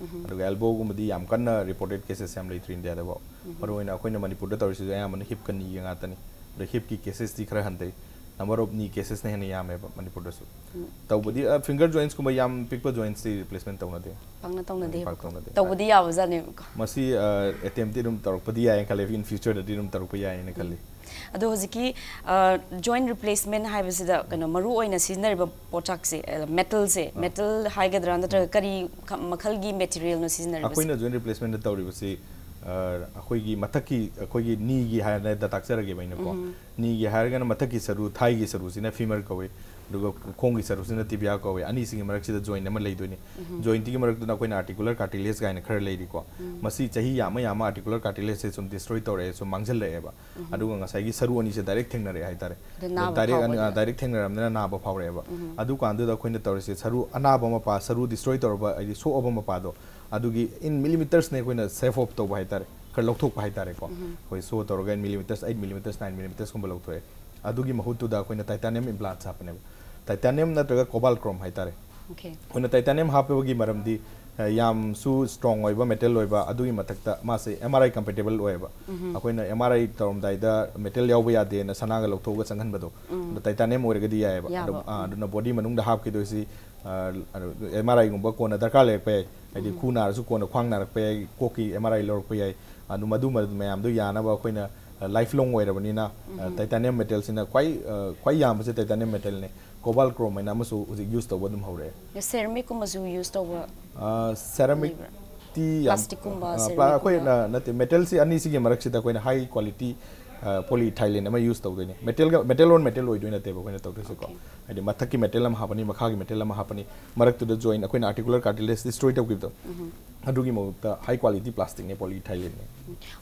ꯑꯗꯨꯒ ꯑꯦꯜꯕꯣꯒꯨꯝꯕꯗꯤ ꯌꯥꯝ ꯀꯟꯅ ꯔꯤꯄꯣꯔꯇꯦꯠ ꯀꯦꯁꯦꯁ ꯌꯥꯝ ꯂꯩꯇ꯭ꯔꯤ ꯏꯟꯗꯤꯌꯥꯗꯐꯥꯎ꯫ ꯃꯔꯨꯑꯣꯏꯅ ꯑꯩꯈꯣꯏꯅ ꯃꯅꯤꯄꯨꯔꯗ ꯇꯧꯔꯤꯁꯤꯁꯨ ꯑꯌꯥꯝꯕꯅ ꯍꯤꯞꯀ ꯅꯤꯒ ꯉꯥꯛꯇꯅꯤ꯫ ꯑꯗꯣ ꯍꯤꯞꯀꯤ ꯀꯦꯁꯦꯁꯇꯤ ꯈꯔ ꯍꯟꯊꯩ꯫ ꯅꯝꯕꯔ ꯑꯣꯐ ꯅꯤ ꯀꯦꯁꯦꯁꯅ ꯍꯦꯟꯅ ꯌꯥꯝꯃꯦꯕ ꯃꯅꯤꯄꯨꯔꯗꯁꯨ꯫ ꯇꯧꯕꯗꯤ ꯐꯤꯡꯒꯔ ꯖꯣꯏꯟꯁꯀꯨꯝꯕ ꯌꯥꯝ ꯄꯤꯛꯄ ꯖꯣꯏꯟꯁꯇꯤ ꯔꯤꯄ꯭ꯂꯦꯁꯃꯦꯟ ꯇꯧꯅꯗꯦ꯫ ꯄꯥꯛꯅ ꯇꯧꯅꯗꯦ꯫ ꯄꯥꯛ ꯇꯧꯅꯗꯦ꯫ ꯇꯧꯕꯗꯤ ꯌꯥꯕꯖꯥꯠꯅꯦꯕꯀꯣ꯫ ꯃꯁꯤ ꯑꯦꯇꯦꯝꯞꯇꯤ ꯑꯗꯨꯝ ꯇꯧꯔꯛꯄꯗꯤ ꯌꯥꯏ ꯈꯜꯂꯦ, ꯏꯟ ꯐ꯭ꯌꯨꯆꯔꯗꯗꯤ ꯑꯗꯨꯝ ꯇꯧꯔꯛꯄ ꯌꯥꯏꯅ ꯈꯜꯂꯤ꯫ ꯑꯗꯣ ꯍꯧꯖꯤꯛꯀꯤ ꯖꯣꯏꯟ ꯔꯤꯄ꯭ꯂꯦꯁꯃꯦꯟ ꯍꯥꯏꯕꯁꯤꯗ ꯀꯩꯅꯣ ꯃꯔꯨ ꯑꯣꯏꯅ ꯁꯤꯖꯤꯟꯅꯔꯤꯕ ꯄꯣꯠꯆꯥꯛꯁꯦ, ꯃꯦꯇꯜꯁꯦ, ꯃꯦꯇꯜ ꯍꯥꯏꯒꯗ꯭ꯔꯥ, ꯅꯠꯇ꯭ꯔꯒ ꯀꯔꯤ ꯈ- ꯃꯈꯜꯒꯤ ꯃꯦꯇꯤꯔꯤꯌꯦꯜꯅꯣ ꯁꯤꯖꯤꯟꯅꯔꯤꯕꯁꯦ? ꯑꯩꯈꯣꯏꯅ ꯖꯣꯏꯟ ꯔꯤꯄ꯭ꯂꯦꯁꯃꯦꯟꯗ ꯇꯧꯔꯤꯕꯁꯤ ꯑ, ꯑꯩꯈꯣꯏꯒꯤ ꯃꯊꯛꯀꯤ, ꯑꯩꯈꯣꯏꯒꯤ ꯅꯤꯒꯤ ꯍꯥꯏꯅ ꯇꯥꯛꯆꯔꯒꯦꯕ ꯑꯩꯅꯀꯣ꯫ ꯅꯤꯒꯤ ꯍꯥꯏꯔꯒꯅ ꯃꯊꯛꯀꯤ ꯁꯔꯨ, ꯊꯥꯏꯒꯤ ꯁꯔꯨꯁꯤꯅ ꯐꯤꯃꯔ ꯀꯧꯏ꯫ ꯑꯗꯨꯒ ꯈꯣꯡꯒꯤ ꯁꯔꯨꯁꯤꯅ ꯇꯤꯕꯤꯌꯥ ꯀꯧꯋꯦ꯫ ꯑꯅꯤꯁꯤꯒꯤ ꯃꯔꯛꯁꯤꯗ ꯖꯣꯏꯟ ꯑꯃ ꯂꯩꯗꯣꯏꯅꯤ꯫ ꯖꯣꯏꯟꯇꯤꯒꯤ ꯃꯔꯛꯇꯨꯅ ꯑꯩꯈꯣꯏꯅ ꯑꯥꯔꯇꯤꯀꯨꯂꯔ ꯀꯥꯔꯇꯤꯂꯦꯖ ꯀꯥꯏꯅ ꯈꯔ ꯂꯩꯔꯤꯀꯣ꯫ ꯃꯁꯤ ꯆꯍꯤ ꯌꯥꯝꯃ ꯌꯥꯝꯃ ꯑꯥꯔꯇꯤꯀꯨꯂꯔ ꯀꯥꯔꯇꯤꯂꯦꯖꯁꯦ ꯁꯨꯝ ꯗꯤꯁꯇ꯭ꯔꯣꯏ ꯇꯧꯔꯛꯑꯦ, ꯁꯨꯝ ꯃꯥꯡꯁꯤꯜꯂꯛꯑꯦꯕ꯫ ꯑꯗꯨꯒ ꯉꯁꯥꯏꯒꯤ ꯁꯔꯨ ꯑꯅꯤꯁꯦ ꯗꯥꯏꯔꯦꯛ ꯊꯦꯡꯅꯔꯛꯑꯦ ꯍꯥꯏꯇꯥꯔꯦ꯫ ꯑꯗꯨ ꯅꯥꯕ ꯗꯥꯏꯔꯦꯛ ꯑꯅꯤ- ꯐꯥꯎꯕꯗꯨꯅ? ꯗꯥꯏꯔꯦꯛ ꯊꯦꯡꯅꯔꯕꯅꯤꯅ ꯅꯥꯕ ꯐꯥꯎꯔꯛꯑꯦꯕ꯫ ꯑꯗꯨꯀꯥꯟꯗꯨꯗ ꯑꯩꯈꯣꯏꯅ ꯇꯧꯔꯤꯁꯦ, ꯁꯔꯨ ꯑꯅꯥꯕ ꯃꯄꯥ, ꯁꯔꯨ ꯗꯤꯁꯇ꯭ꯔꯣꯏ ꯇꯧꯔꯕ, ꯍꯥꯏꯗꯤ ꯁꯣꯛꯑꯕ ꯃꯄꯥꯗꯣ, ꯑꯗꯨꯒꯤ ꯏꯟ ꯃꯤꯂꯤꯃꯤꯇꯔꯁꯅꯦ ꯑꯩꯈꯣꯏꯅ ꯁꯦꯐ ꯑꯣꯐ ꯇꯧꯕ ꯍꯥꯏꯇꯥꯔꯦ, ꯈꯔ ꯂꯧꯊꯣꯛꯄ ꯍꯥꯏꯇꯥꯔꯦꯀꯣ꯫ ꯑꯩꯈꯣꯏ ꯁꯣ ꯇꯧꯔꯒ ꯏꯟ ꯃꯤꯂꯤꯃꯤꯇꯔꯁ, ꯑꯩꯠ ꯃꯤꯂꯤꯃꯤꯇꯔꯁ, ꯅꯥꯏꯟ ꯃꯤꯂꯤꯃꯤꯇꯔꯁꯀꯨꯝꯕ ꯂꯧꯊꯣꯛꯑꯦ꯫ ꯑꯗꯨꯒꯤ ꯃꯍꯨꯠꯇꯨꯗ ꯑꯩꯈꯣꯏꯅ ꯇꯥꯏꯇꯥꯅꯤꯌꯝ ꯏꯝꯄ꯭ꯂꯥꯟꯠꯁ ꯍꯥꯞꯄꯅꯦꯕ꯫ ꯇꯥꯏꯇꯥꯅꯤꯌꯝ ꯅꯠꯇ꯭ꯔꯒ ꯀꯣꯕꯥꯜ ꯀ꯭ꯔꯣꯝ ꯍꯥꯏꯇꯥꯔꯦ꯫ Okay. ꯑꯩꯈꯣꯏꯅ ꯇꯥꯏꯇꯥꯅꯤꯌꯝ ꯍꯥꯞꯄꯒꯤ ꯃꯔꯝꯗꯤ, ꯑ, ꯌꯥꯝꯁꯨ ꯁ꯭ꯇꯔꯣꯡ ꯑꯣꯏꯕ ꯃꯦꯇꯜ ꯑꯣꯏꯕ, ꯑꯗꯨꯒꯤ ꯃꯊꯛꯇ ꯃꯥꯁꯦ ꯑꯦꯝ ꯑꯥꯔ ꯑꯥꯏ ꯀꯝꯄꯦꯇꯤꯕꯜ ꯑꯣꯏꯌꯦꯕ꯫ ꯑꯩꯈꯣꯏꯅ ꯑꯦꯝ ꯑꯥꯔ ꯑꯥꯏ ꯇꯧꯔꯝꯗꯥꯏꯗ ꯃꯦꯇꯜ ꯌꯥꯎꯕ ꯌꯥꯗꯦꯅ ꯁꯅꯥꯒ ꯂꯧꯊꯣꯛꯑꯒ ꯆꯪꯍꯟꯕꯗꯣ, ꯑꯗꯣ ꯇꯥꯏꯇꯥꯅꯤꯌꯝ ꯑꯣꯏꯔꯒꯗꯤ ꯌꯥꯏꯑꯕ꯫ ꯌꯥꯕ, ꯑꯗꯣ, ꯑ, ꯎꯝ꯫ ꯑꯗꯨꯅ ꯕꯣꯗꯤ ꯃꯅꯨꯡꯗ ꯍꯥꯞꯈꯤꯗꯣꯏꯁꯤ, ꯑ, ꯑꯦꯝ ꯑꯥꯔ ꯑꯥꯏꯒꯨꯝꯕ ꯀꯣꯟꯅ ꯗꯔꯀꯥꯔ ꯂꯩꯔꯛꯄ ꯌꯥꯏ, ꯍꯥꯏꯗꯤ ꯈꯨ ꯅꯥꯔꯁꯨ ꯀꯣꯟꯅ ꯈ꯭ꯋꯥꯡ ꯅꯥꯔꯛꯄ ꯌꯥꯏ, ꯀꯣꯛꯀꯤ ꯑꯦꯝ ꯑꯥꯔ ꯑꯥꯏ ꯂꯧꯔꯛꯄ ꯌꯥꯏ꯫ ꯑꯗꯨ ꯃꯗꯨ ꯃꯌꯥꯝꯗꯣ ꯌꯥꯅꯕ ꯑꯩꯈꯣꯏꯅ, ꯑ, ꯂꯥꯏꯐ ꯂꯣꯡ ꯑꯣꯏꯔꯕꯅꯤꯅ, ꯑ, ꯇꯥꯏꯇꯥꯅꯤꯌꯝ ꯃꯦꯇꯜꯁꯤꯅ ꯈ꯭ꯋꯥꯏ, ꯑ, ꯈ꯭ꯋꯥꯏ ꯌꯥꯝꯕꯁꯦ ꯇꯥꯏꯇꯥꯅꯤꯌꯝ ꯃꯦꯇꯜꯅꯦ꯫ ꯀꯣꯕꯥꯜ ꯀ꯭ꯔꯣꯝ ꯍꯥꯏꯅ ꯑꯃꯁꯨ ꯍꯧꯖꯤꯛ ꯌꯨꯁ ꯇꯧꯕ ꯑꯗꯨꯝ ꯍꯧꯔꯛꯑꯦ꯫ ꯁꯦꯔꯥꯃꯤꯛꯀꯨꯝꯕꯁꯨ ꯌꯨꯁ ꯇꯧꯕ? ꯁꯦꯔꯥꯃꯤꯛ ꯂꯩꯕ꯭ꯔꯥ? ꯇꯤ ꯌꯥꯝ ꯄ꯭ꯂꯥꯁꯇꯤꯛꯀꯨꯝꯕ, ꯑ, ꯁꯦꯔꯥꯃꯤꯛꯀꯨꯝꯕ? ꯄ꯭ꯂꯥ- ꯑꯩꯈꯣꯏꯅ ꯅꯠꯇꯦ, ꯃꯦꯇꯜꯁꯤ ꯑꯅꯤꯁꯤꯒꯤ ꯃꯔꯛꯁꯤꯗ ꯑꯩꯈꯣꯏꯅ ꯍꯥꯏ ꯀ꯭ꯋꯥꯂꯤꯇꯤ ꯄꯣꯂꯤꯊꯥꯏꯂꯤꯟ ꯑꯃ ꯌꯨꯁ ꯇꯧꯗꯣꯏꯅꯦ꯫ ꯃꯦꯇꯜꯒ, ꯃꯦꯇꯜ ꯑꯣꯟ ꯃꯦꯇꯜ ꯑꯣꯏꯗꯣꯏ ꯅꯠꯇꯦꯕ ꯑꯩꯈꯣꯏꯅ ꯇꯧꯗꯣꯏꯁꯦꯀꯣ꯫ Okay. ꯍꯥꯏꯗꯤ ꯃꯊꯛꯀꯤ ꯃꯦꯇꯜ ꯑꯃ ꯍꯥꯞꯄꯅꯤ, ꯃꯈꯥꯒꯤ ꯃꯦꯇꯜ ꯑꯃ ꯍꯥꯞꯄꯅꯤ, ꯃꯔꯛꯇꯨꯗ ꯖꯣꯏꯟ ꯑꯩꯈꯣꯏꯅ ꯑꯥꯔꯇꯤꯀꯨꯂꯔ ꯀꯥꯔꯇꯤꯂꯦꯖ ꯗꯤꯁꯇ꯭ꯔꯣꯏ ꯇꯧꯈꯤꯕꯗꯣ, ꯑꯗꯨꯒꯤ ꯃꯍꯨꯠꯇ ꯍꯥꯏ ꯀ꯭ꯋꯥꯂꯤꯇꯤ ꯄ꯭ꯂꯥꯁꯇꯤꯛꯅꯦ, ꯄꯣꯂꯤꯊꯥꯏꯂꯤꯟꯅꯦ꯫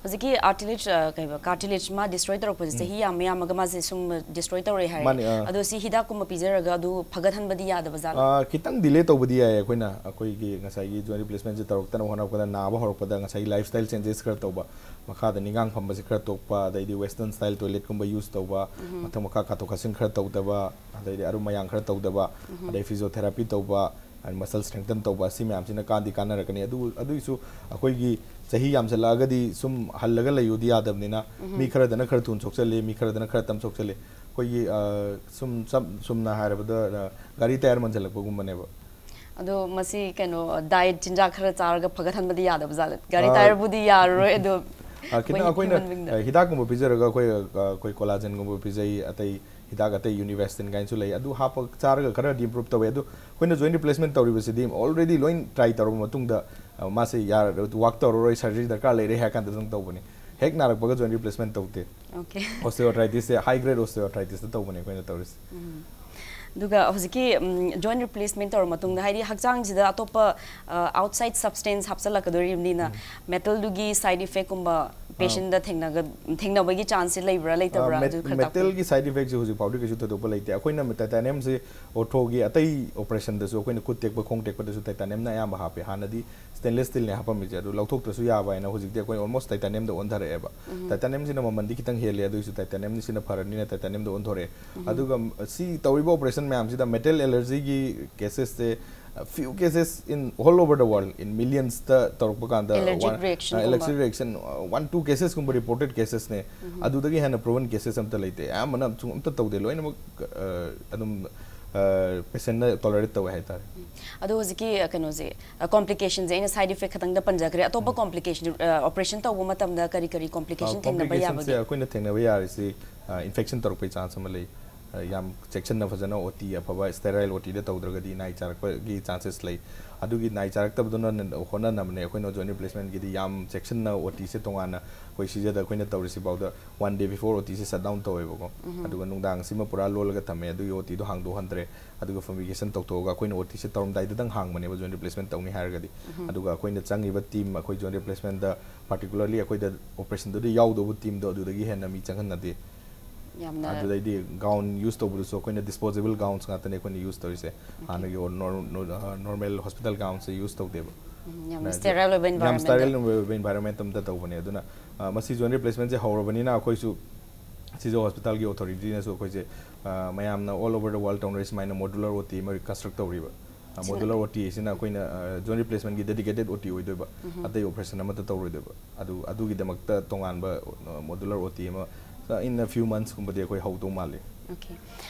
ꯍꯧꯖꯤꯛꯀꯤ ꯑꯥꯔꯇꯤꯂꯦꯖ, ꯑ, ꯀꯩꯕ, ꯀꯥꯔꯇꯤꯂꯦꯖ ꯃꯥ ꯗꯤꯁꯇ꯭ꯔꯣꯏ ꯇꯧꯔꯛꯄꯁꯦ ꯆꯍꯤ ꯌꯥꯝꯃ ꯌꯥꯝꯃꯒ ꯃꯥꯁꯦ ꯁꯨꯝ ꯗꯤꯁꯇ꯭ꯔꯣꯏ ꯇꯧꯔꯛꯑꯦ ꯍꯥꯏ꯫ ꯃꯥꯅꯦ, ꯑꯥ꯫ ꯑꯗꯣ ꯁꯤ ꯍꯤꯗꯥꯛꯀꯨꯝꯕ ꯄꯤꯖꯔꯒ ꯑꯗꯨ ꯐꯒꯠꯍꯟꯕꯗꯤ ꯌꯥꯗꯕ ꯖꯥꯠꯂꯣ? ꯑꯥ, ꯈꯤꯇꯪ ꯗꯤꯂꯦ ꯇꯧꯕꯗꯤ ꯌꯥꯏ꯫ ꯑꯩꯈꯣꯏꯅ ꯑꯩꯈꯣꯏꯒꯤ ꯉꯁꯥꯏꯒꯤ ꯖꯣꯏꯟ ꯔꯤꯄ꯭ꯂꯦꯁꯃꯦꯟꯁꯦ ꯇꯧꯔꯛꯇꯅꯕ ꯍꯣꯠꯅꯔꯛꯄꯗ, ꯅꯥꯕ ꯍꯧꯔꯛꯄꯗ ꯉꯁꯥꯏꯒꯤ ꯂꯥꯏꯐ ꯁ꯭ꯇꯥꯏꯜ ꯆꯦꯟꯖꯦꯁ ꯈꯔ ꯇꯧꯕ, ꯃꯈꯥꯗ ꯅꯤꯡꯒꯥꯡ ꯐꯝꯕꯁꯦ ꯈꯔ ꯇꯣꯛꯄ, ꯑꯗꯩꯗꯤ ꯋꯦꯁꯇꯔꯟ ꯁ꯭ꯇꯥꯏꯜ ꯇꯣꯏꯂꯦꯠꯀꯨꯝꯕ ꯌꯨꯁ ꯇꯧꯕ, ꯃꯊꯛ ꯃꯈꯥ ꯀꯥꯊꯣꯛ ꯀꯥꯁꯤꯟ ꯈꯔ ꯇꯧꯗꯕ, ꯑꯗꯩꯗꯤ ꯑꯔꯨꯝ ꯃꯌꯥꯡ ꯈꯔ ꯇꯧꯗꯕ, ꯑꯗꯩ ꯐꯤꯖꯤꯑꯣꯊꯦꯔꯥꯄꯤ ꯇꯧꯕ, ꯑꯗꯩ ꯃꯁꯜ ꯁ꯭ꯇ꯭ꯔꯦꯡꯊꯟ ꯇꯧꯕ, ꯑꯁꯤ ꯃꯌꯥꯝꯁꯤꯅ ꯀꯥꯟꯗꯤ ꯀꯥꯟꯅꯔꯛꯀꯅꯤ꯫ ꯑꯗꯨ, ꯑꯗꯨꯒꯤꯁꯨ ꯑꯩꯈꯣꯏꯒꯤ ꯆꯍꯤ ꯌꯥꯝꯁꯜꯂꯛꯑꯒꯗꯤ ꯁꯨꯝ ꯍꯜꯂꯒ ꯂꯩꯌꯨꯗꯤ ꯌꯥꯗꯕꯅꯤꯅ, ꯃꯤ ꯈꯔꯗꯅ ꯈꯔ ꯊꯨꯅ ꯁꯣꯛꯆꯜꯂꯤ, ꯃꯤ ꯈꯔꯗꯅ ꯈꯔ ꯇꯞ ꯁꯣꯛꯆꯜꯂꯤ꯫ ꯑꯩꯈꯣꯏꯒꯤ, ꯑ, ꯁꯨꯝ ꯆꯝ-, ꯆꯨꯝꯅ ꯍꯥꯏꯔꯕꯗ, ꯑ, ꯒꯥꯔꯤ ꯇꯥꯌꯔ ꯃꯟꯁꯤꯜꯂꯛꯄꯒꯨꯝꯕꯅꯦꯕ꯫ ꯑꯗꯣ ꯃꯁꯤ ꯀꯩꯅꯣ, ꯗꯥꯏꯠ, ꯆꯤꯟꯖꯥꯛ ꯈꯔ ꯆꯥꯔꯒ ꯐꯒꯠꯍꯟꯕꯗꯤ ꯌꯥꯗꯕ ꯖꯥꯠꯂ? ꯒꯥꯔꯤ ꯑꯥ, ꯇꯥꯌꯔꯕꯨꯗꯤ ꯌꯥꯔꯔꯣꯏ, ꯑꯗꯣ ꯑ, ꯈꯤꯇꯪ ꯃꯣꯏꯒꯤ ꯑꯩꯈꯣꯏꯅ, ꯍ꯭ꯌꯨꯃꯟꯕꯤꯡꯗ꯫ ꯑ, ꯍꯤꯗꯥꯛꯀꯨꯝꯕ ꯄꯤꯖꯔꯒ ꯑꯩꯈꯣꯏ, ꯑ, ꯑꯩꯈꯣꯏ ꯀꯣꯂꯥꯖꯟꯒꯨꯝꯕ ꯄꯤꯖꯩ, ꯑꯇꯩ ꯍꯤꯗꯥꯛ, ꯑꯇꯩ ꯌꯨꯅꯤꯚꯦꯁꯇꯤꯟ ꯀꯥꯏꯅꯁꯨ ꯂꯩ, ꯑꯗꯨ ꯍꯥꯞꯄ ꯆꯥꯔꯒ ꯈꯔꯗꯤ ꯏꯝꯄ꯭ꯔꯨꯞ ꯇꯧꯋꯦ꯫ ꯑꯗꯨ ꯑꯩꯈꯣꯏꯅ ꯖꯣꯏꯟ ꯔꯤꯄ꯭ꯂꯦꯁꯃꯦꯟ ꯇꯧꯔꯤꯕꯁꯤꯗꯤ ꯑꯣꯜꯔꯦꯗꯤ ꯂꯣꯏ ꯇ꯭ꯔꯥꯏ ꯇꯧꯔꯕ ꯃꯇꯨꯡꯗ, ꯑ, ꯃꯥꯁꯦ ꯌꯥꯔ-, ꯋꯥꯛ ꯇꯧꯔꯔꯣꯏ, ꯁꯔꯖꯔꯤ ꯗꯔꯀꯥꯔ ꯂꯩꯔꯦ ꯍꯥꯏ ꯀꯥꯟꯗ ꯑꯗꯨꯝ ꯇꯧꯕꯅꯤ꯫ ꯍꯦꯛ ꯅꯥꯔꯛꯄꯒ ꯖꯣꯏꯟ ꯔꯤꯄ꯭ꯂꯦꯁꯃꯦꯟ ꯇꯧꯗꯦ꯫ Okay. ꯑꯣꯁꯇꯤꯑꯣꯑꯥꯔꯊ꯭ꯔꯥꯏꯇꯤꯁꯁꯦ ꯍꯥꯏ ꯒ꯭ꯔꯦꯗ ꯑꯣꯁꯇꯤꯑꯣꯑꯥꯔꯊ꯭ꯔꯥꯏꯇꯤꯁꯇ ꯇꯧꯕꯅꯦ ꯑꯩꯈꯣꯏꯅ ꯇꯧꯔꯤꯁꯦ꯫ ꯑꯗꯨꯒ ꯍꯧꯖꯤꯛꯀꯤ ꯖꯣꯏꯟ ꯔꯤꯄ꯭ꯂꯦꯁꯃꯦꯟ ꯇꯧꯔ ꯃꯇꯨꯡꯗ, ꯍꯥꯏꯗꯤ, ꯍꯛꯆꯥꯡꯁꯤꯗ ꯑꯇꯣꯞꯄ ꯑꯥꯎꯠꯁꯥꯏꯠ ꯁꯕꯁꯇꯦꯟꯁ ꯍꯥꯞꯆꯜꯂꯛꯀꯗꯣꯔꯤꯕꯅꯤꯅ, ꯃꯦꯇꯜꯗꯨꯒꯤ ꯁꯥꯏꯗ ꯏꯐꯦꯛꯀꯨꯝꯕ ꯄꯦꯁꯦꯟꯗ ꯊꯦꯡꯅꯕꯒꯤ ꯆꯥꯟꯁꯁꯦ ꯂꯩꯕ꯭ꯔꯥ, ꯂꯩꯇꯕ꯭ꯔꯥ? ꯑꯗꯨ ꯈꯔ ꯇꯥꯛꯄꯤꯌꯨ꯫ ꯃꯦꯇꯜꯒꯤ ꯁꯥꯏꯗ ꯏꯐꯦꯛꯁꯦ ꯍꯧꯖꯤꯛ ꯐꯥꯎꯗꯤ ꯀꯩꯁꯨ ꯊꯣꯏꯗꯣꯛꯄ ꯂꯩꯇꯦ꯫ ꯑꯩꯈꯣꯏꯅ ꯇꯥꯏꯇꯥꯅꯤꯌꯝꯁꯦ ꯑꯣꯔꯊꯣꯒꯤ ꯑꯇꯩ ꯑꯣꯄꯔꯦꯁꯟꯗꯁꯨ, ꯑꯩꯈꯣꯏꯅ ꯈꯨꯠ ꯇꯦꯛꯄ, ꯈꯣꯡ ꯇꯦꯛꯄꯗꯁꯨ ꯇꯥꯏꯇꯥꯅꯤꯌꯝꯅ ꯑꯌꯥꯝꯕ ꯍꯥꯞꯄꯦ꯫ ꯍꯥꯟꯅꯗꯤ ꯁ꯭ꯇꯦꯟꯂꯦꯁ ꯁ꯭ꯇꯤꯜꯅꯦ ꯍꯥꯞꯄꯝꯃꯤꯁꯦ, ꯑꯗꯨ ꯂꯧꯊꯣꯛꯇ꯭ꯔꯁꯨ ꯌꯥꯕ ꯍꯥꯏꯅ ꯍꯧꯖꯤꯛꯇꯤ ꯑꯩꯈꯣꯏ ꯑꯣꯜꯃꯣꯁ ꯇꯥꯏꯇꯥꯅꯤꯌꯝꯗ ꯑꯣꯟꯊꯔꯛꯑꯦꯕ꯫ ꯇꯥꯏꯇꯥꯅꯤꯌꯝꯁꯤꯅ ꯃꯃꯜꯗꯤ ꯈꯤꯇꯪ ꯍꯦꯜꯂꯦ, ꯑꯗꯨꯏꯁꯨ ꯇꯥꯏꯇꯥꯅꯤꯌꯝꯁꯤꯅ ꯐꯔꯅꯤꯅ ꯇꯥꯏꯇꯥꯅꯤꯌꯝꯗ ꯑꯣꯟꯊꯣꯔꯛꯑꯦ꯫ ꯑꯗꯨꯒ ꯁꯤ ꯇꯧꯔꯤꯕ ꯑꯣꯄꯔꯦꯁꯟ ꯃꯌꯥꯝꯁꯤꯗ ꯃꯦꯇꯜ ꯑꯦꯂꯔꯖꯤꯒꯤ ꯀꯦꯁꯦꯁꯁꯦ, few cases in all over the world, in millionsꯇ ꯇꯧꯔꯛꯄ ꯀꯥꯟꯗ Allergic reactionꯒꯨꯝꯕ꯫ ꯑꯦꯂꯔꯖꯤꯛ ꯔꯤꯌꯦꯛꯁꯟ ꯋꯥꯟ ꯇꯨ ꯀꯦꯁꯦꯁꯀꯨꯝꯕ ꯔꯤꯄꯣꯔꯇꯦꯠ ꯀꯦꯁꯦꯁꯅꯦ꯫ ꯑꯗꯨꯗꯒꯤ ꯍꯦꯟꯅ ꯄ꯭ꯔꯨꯚꯟ ꯀꯦꯁꯦꯁ ꯑꯝꯇ ꯂꯩꯇꯦ꯫ ꯑꯌꯥꯝꯕꯅ ꯁꯨꯝ ꯑꯝꯇ ꯇꯧꯗꯦ, ꯂꯣꯏꯅꯃꯛ ꯑ, ꯑꯗꯨꯝ ꯄꯦꯁꯦꯟꯅ ꯇꯣꯂꯔꯦꯠ ꯇꯧꯋꯦ ꯍꯥꯏꯇꯥꯔꯦ꯫ ꯑꯗꯣ ꯍꯧꯖꯤꯛꯀꯤ ꯑ, ꯀꯩꯅꯣꯁꯦ, ꯀꯣꯝꯄ꯭ꯂꯤꯀꯦꯁꯟꯁꯦ ꯑꯩꯅ ꯁꯥꯏꯗ ꯏꯐꯦꯛ ꯈꯛꯇꯪꯗ ꯄꯟꯖꯈ꯭ꯔꯦ꯫ ꯑꯇꯣꯞꯄ ꯀꯣꯝꯄ꯭ꯂꯤꯀꯦꯁꯟ, ꯑꯣꯄꯔꯦꯁꯟ ꯇꯧꯕ ꯃꯇꯝꯗ ꯀꯔꯤ ꯀꯔꯤ ꯀꯣꯝꯄ꯭ꯂꯤꯀꯦꯁꯟ ꯊꯦꯡꯅꯕ ꯀꯣꯝꯄ꯭ꯂꯤꯀꯦꯁꯟꯁꯦ ꯌꯥꯕꯒꯦ? ꯑꯩꯈꯣꯏꯅ ꯊꯦꯡꯅꯕ ꯌꯥꯔꯤꯁꯤ, ꯏꯟꯐꯦꯛꯁꯟ ꯇꯧꯔꯛꯄꯩ ꯆꯥꯟꯁ ꯑꯃ ꯂꯩ꯫ ꯑ, ꯌꯥꯝ ꯆꯦꯛꯁꯤꯟꯅ ꯐꯖꯅ ꯑꯣ ꯇꯤ ꯑꯐꯕ ꯁ꯭ꯇꯦꯔꯥꯏꯜ ꯑꯣ ꯇꯤꯗ ꯇꯧꯗ꯭ꯔꯒꯗꯤ ꯅꯥꯏ ꯆꯥꯔꯛꯄꯒꯤ ꯆꯥꯟꯁꯦꯁ ꯂꯩ꯫ ꯑꯗꯨꯒꯤ ꯅꯥꯏ ꯆꯥꯔꯛꯇꯕꯗꯨꯅ ꯍꯣꯠꯅꯅꯕꯅꯦ ꯑꯩꯈꯣꯏꯅ ꯖꯣꯏꯟ ꯔꯤꯄ꯭ꯂꯦꯁꯃꯦꯟꯒꯤꯗꯤ ꯌꯥꯝ ꯆꯦꯛꯁꯤꯟꯅ ꯑꯣ ꯇꯤꯁꯦ ꯇꯣꯉꯥꯟꯅ ꯑꯩꯈꯣꯏ ꯁꯤꯖꯗ ꯑꯩꯈꯣꯏꯅ ꯇꯧꯔꯤꯁꯤ ꯐꯥꯎꯗ ꯋꯥꯟ ꯗꯦ ꯕꯤꯐꯣꯔ ꯑꯣ ꯇꯤꯁꯦ ꯁꯠ ꯗꯥꯎꯟ ꯇꯧꯋꯦꯕꯀꯣ꯫ ꯑꯗꯨꯒ ꯅꯨꯡꯗꯥꯡꯁꯤꯃ ꯄꯨꯔꯥ ꯂꯣꯜꯂꯒ ꯊꯝꯃꯦ, ꯑꯗꯨꯒꯤ ꯑꯣ ꯇꯤꯗꯣ ꯍꯥꯡꯗꯣꯛꯍꯟꯗ꯭ꯔꯦ꯫ ꯑꯗꯨꯒ ꯐꯨꯃꯤꯒꯦꯁꯟ ꯇꯧꯊꯣꯛꯑꯒ ꯑꯩꯈꯣꯏꯅ ꯑꯣ ꯇꯤꯁꯦ ꯇꯧꯔꯝꯗꯥꯏꯗꯗꯪ ꯍꯥꯡꯕꯅꯦꯕ, ꯖꯣꯏꯟ ꯔꯤꯄ꯭ꯂꯦꯁꯃꯦꯟ ꯇꯧꯅꯤ ꯍꯥꯏꯔꯒꯗꯤ꯫ ꯑꯗꯨꯒ ꯑꯩꯈꯣꯏꯅ ꯆꯪꯉꯤꯕ ꯇꯤꯝ, ꯑꯩꯈꯣꯏ ꯖꯣꯏꯟ ꯔꯤꯄ꯭ꯂꯦꯁꯃꯦꯟꯗ ꯄꯥꯔꯇꯤꯀꯨꯂꯔꯂꯤ ꯑꯩꯈꯣꯏꯗ ꯑꯣꯄꯔꯦꯁꯟꯗꯨꯗ ꯌꯥꯎꯗꯧꯕ ꯇꯤꯝꯗꯣ ꯑꯗꯨꯗꯒꯤ ꯍꯦꯟꯅ ꯃꯤ ꯆꯪꯍꯟꯅꯗꯦ꯫ ꯌꯥꯝꯅ ꯑꯗꯨꯗꯩꯗꯤ ꯒꯥꯎꯟ ꯌꯨꯁ ꯇꯧꯕꯗꯨꯁꯨ ꯑꯩꯈꯣꯏꯅ ꯗꯤꯁꯄꯣꯖꯦꯕꯜ ꯒꯥꯎꯟꯁ ꯉꯥꯛꯇꯅꯦ ꯑꯩꯈꯣꯏꯅ ꯌꯨꯁ ꯇꯧꯔꯤꯁꯦ꯫ ꯍꯥꯟꯅꯒꯤ ꯅꯣꯔꯃꯦꯜ ꯍꯣꯁꯄꯤꯇꯥꯜ ꯒꯥꯎꯟꯁꯦ ꯌꯨꯁ ꯇꯧꯗꯦꯕ꯫ ꯎꯝ, ꯌꯥꯝꯅ ꯁ꯭ꯇꯦꯔꯥꯏꯜ ꯑꯣꯏꯕ ꯌꯥꯝ ꯏꯟꯚꯥꯏꯔꯣꯟꯃꯦꯟꯗ꯫ ꯁ꯭ꯇꯦꯔꯥꯏꯜ ꯑꯣꯏꯕ ꯏꯟꯚꯥꯏꯔꯣꯟꯃꯦꯟ ꯑꯝꯇ ꯇꯧꯕꯅꯦ꯫ ꯑꯗꯨꯅ ꯑ, ꯃꯁꯤ ꯖꯣꯏꯟ ꯔꯤꯄ꯭ꯂꯦꯁꯃꯦꯟꯁꯦ ꯍꯧꯔꯕꯅꯤꯅ ꯑꯩꯈꯣꯏꯁꯨ ꯁꯤꯖ ꯍꯣꯁꯄꯤꯇꯥꯜꯒꯤ ꯑꯣꯊꯣꯔꯤꯇꯤꯅꯁꯨ ꯑꯩꯈꯣꯏꯁꯦ, ꯑ, ꯃꯌꯥꯝꯅ ꯑꯣꯜ ꯑꯣꯚꯔ ꯗ ꯋꯥꯔꯜ ꯇꯧꯅꯔꯤ ꯁꯨꯃꯥꯏꯅ ꯃꯣꯗꯨꯂꯔ ꯑꯣ ꯇꯤ ꯑꯃ ꯀꯟꯁꯇ꯭ꯔꯛ ꯇꯧꯔꯤꯕ꯫ ꯑ, ꯁꯤꯅ ꯃꯣꯗꯨꯂꯔ ꯑꯣ ꯇꯤ ꯑꯁꯤꯅ ꯑꯩꯈꯣꯏꯅ, ꯑ, ꯖꯣꯏꯟ ꯔꯤꯄ꯭ꯂꯦꯁꯃꯦꯟꯒꯤ ꯗꯦꯗꯤꯀꯦꯇꯦꯗ ꯑꯣ ꯇꯤ ꯑꯣꯏꯗꯣꯏꯕ꯫ ꯑꯇꯩ ꯑꯣꯄꯔꯦꯁꯟ ꯑꯃꯠꯇ ꯇꯧꯔꯣꯏꯗꯣꯏꯕ꯫ ꯑꯗꯨ, ꯑꯗꯨꯒꯤꯗꯃꯛꯇ ꯇꯣꯉꯥꯟꯕ, ꯑ, ꯃꯣꯗꯨꯂꯔ ꯑꯣ ꯇꯤ ꯑꯃ, ꯑ, in a few months ꯀꯨꯝꯕꯗꯤ ꯑꯩꯈꯣꯏ ꯍꯧꯗꯧ ꯃꯥꯜꯂꯤ꯫ ꯑꯣꯀꯦ꯫